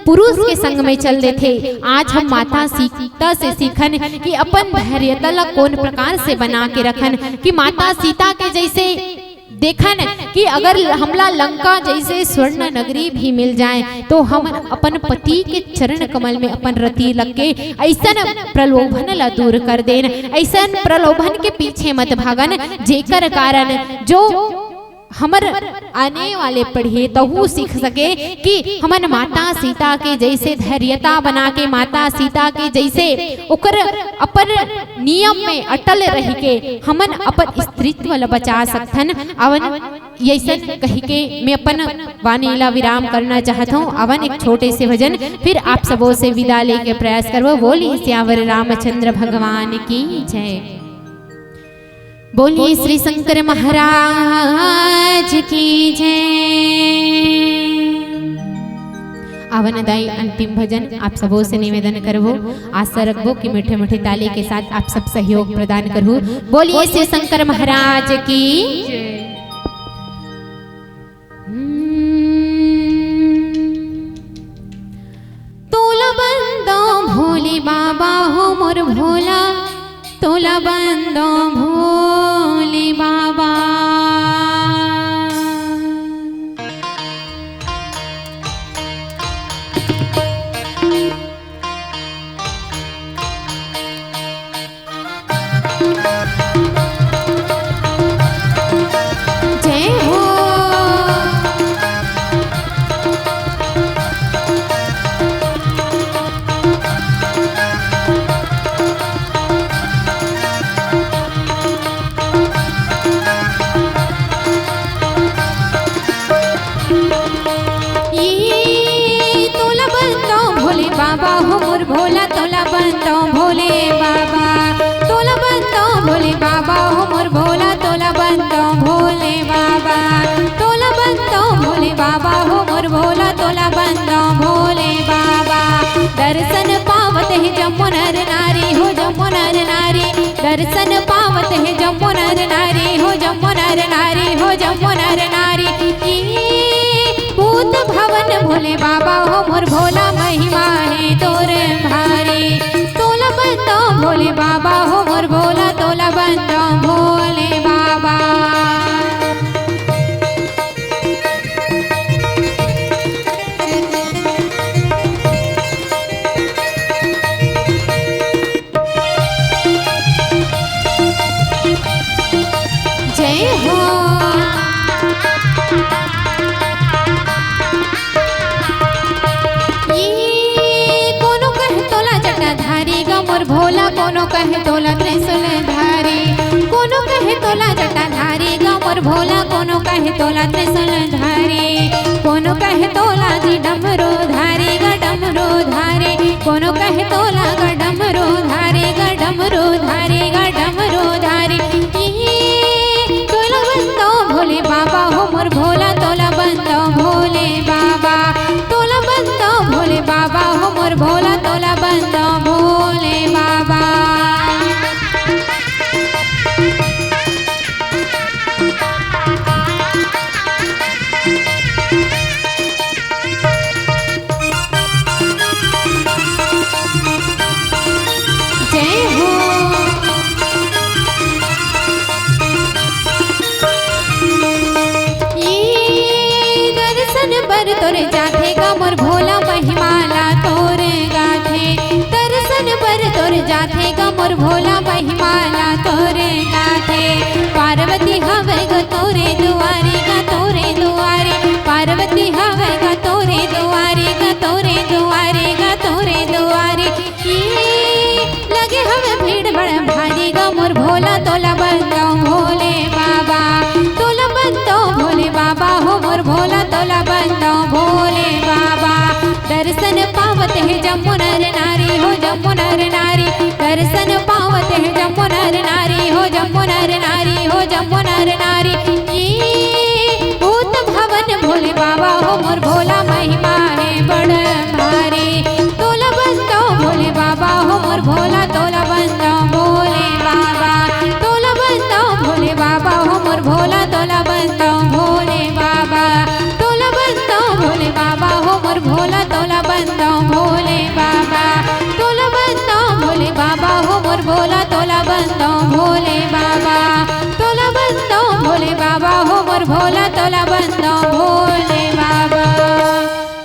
पुरुष के संग में चल देथे। आज हम माता सीता से सीखन कि अपन धैर्यता ला कौन प्रकार से बना के रखन, कि माता सीता के जैसे देखन कि अगर हमला लंका जैसे स्वर्ण नगरी भी मिल जाए तो हम अपन पति के चरण कमल में अपन रति लग के ऐसन प्रलोभन ला दूर कर देन, ऐसन प्रलोभन के पीछे मत भागन, जेकर कारण जो हमर आने वाले पीढ़ी तहू सीख सके कि हमन माता सीता के जैसे धैर्यता बना के, माता सीता के जैसे ओकर अपन नियम में अटल रह के हमन अपन स्त्रीत्व ला बचा सकथन। अवन यैसन कहि के मैं अपन वाणी ला विराम करना चाहत हूँ। अवन एक छोटे से भजन, फिर आप सबों से विदा लेके प्रयास करबो। बोलिए सियावर रामचंद्र भगवान की जय। बोलिए श्री शंकर महाराज की जय। अवन दाई अंतिम भजन आप सबों से निवेदन करबो, आशा रखबो कि मीठे मीठे ताली के साथ आप सब सहयोग प्रदान करहु। बोलिए श्री शंकर महाराज की। हम्म। तोला बंदो भोले बाबा हो मोर भोला, तोला बंदो भोले बाबा। जय हो। ये तोला बंदो भोले बाबा हो मोर भोला, तोला बंदो भोले बाबा, तोला बंदो भोले बाबा हो मोर भोला, तोला बंदो भोले बाबा, तोला बंदो भोले बाबा हो मोर भोला, तोला बंदो भोले बाबा। दर्शन पावत हे जम्मो नर नारी हो, जम्मो नर नारी, दर्शन पावत हे जम्मो नर नारी हो, जम्मो नर नारी हो, जम्मो नर नारी। ई पूत भवन भोले बाबा हो मोर भोला, महिमा हे तोर भारी। तोला बंदो भोले बाबा हो मोर भोला, तोला बंदो भोले बाबा। जय हो। ये भोला कोनो कहे तोला त्रिशूल धारी, कोनो कहे तोला जी डमरू धारी ग डमरू धारी, कोनो कहे तोला ग डमरू धारी ग डमरू धारी ग डमरू धारी। ई तोला बंदो भोले बाबा हो मोर भोला, तोला बंदो भोले बाबा, तोला बंदो भोले बाबा हो मोर भोला, तोला बंदो भोले बाबा। जय हो। ये दर्शन बर तोर जाथे ग मोर भोला, महिमा ला तोर गाथे। दर्शन बर तोर जाथे ग मोर भोला, महिमा ला तोर गाथे। पार्वती हवे ग तोरे दुआरी ग तोरे दुआरी, पार्वती हवे ग तोरे दुआरी ग तोरे दुआरी ग तोरे दुआरी। ई लगे हवे भीड़ बड़ भारी ग मोर भोला, तोला बंदो भोले बाबा, तोला बंदो भोले बाबा हो मोर भोला, तोला बंदो भोले बाबा। दर्शन पावत हे जम्मो नर नारी हो जम्मो नर नारी, दर्शन पावत हे जम्मो नर नारी हो जम्मो नर नारी हो जम्मो नर नारी। ई भूत भवन भोले बाबा हो मोर भोला, महिमा हे बड़ भारी। तोला बंदो भोले बाबा हो मोर भोला, तोला बंदो भोले बाबा, तोला बंदो भोले बाबा हो मोर भोला, तोला बंदो भोले बाबा, तोला बंदो भोले बाबा हो मोर भोला, तोला बंदो भोले बाबा, तोला बंदो भोले बाबा हो मोर भोला, तोला बंदो भोले बाबा, तोला बंदो भोले बाबा हो मोर भोला, तोला बंदो भोले बाबा।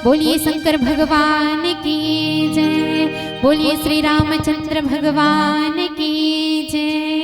बोलिए शंकर भगवान की जय, बोलिए श्री रामचंद्र भगवान की जय।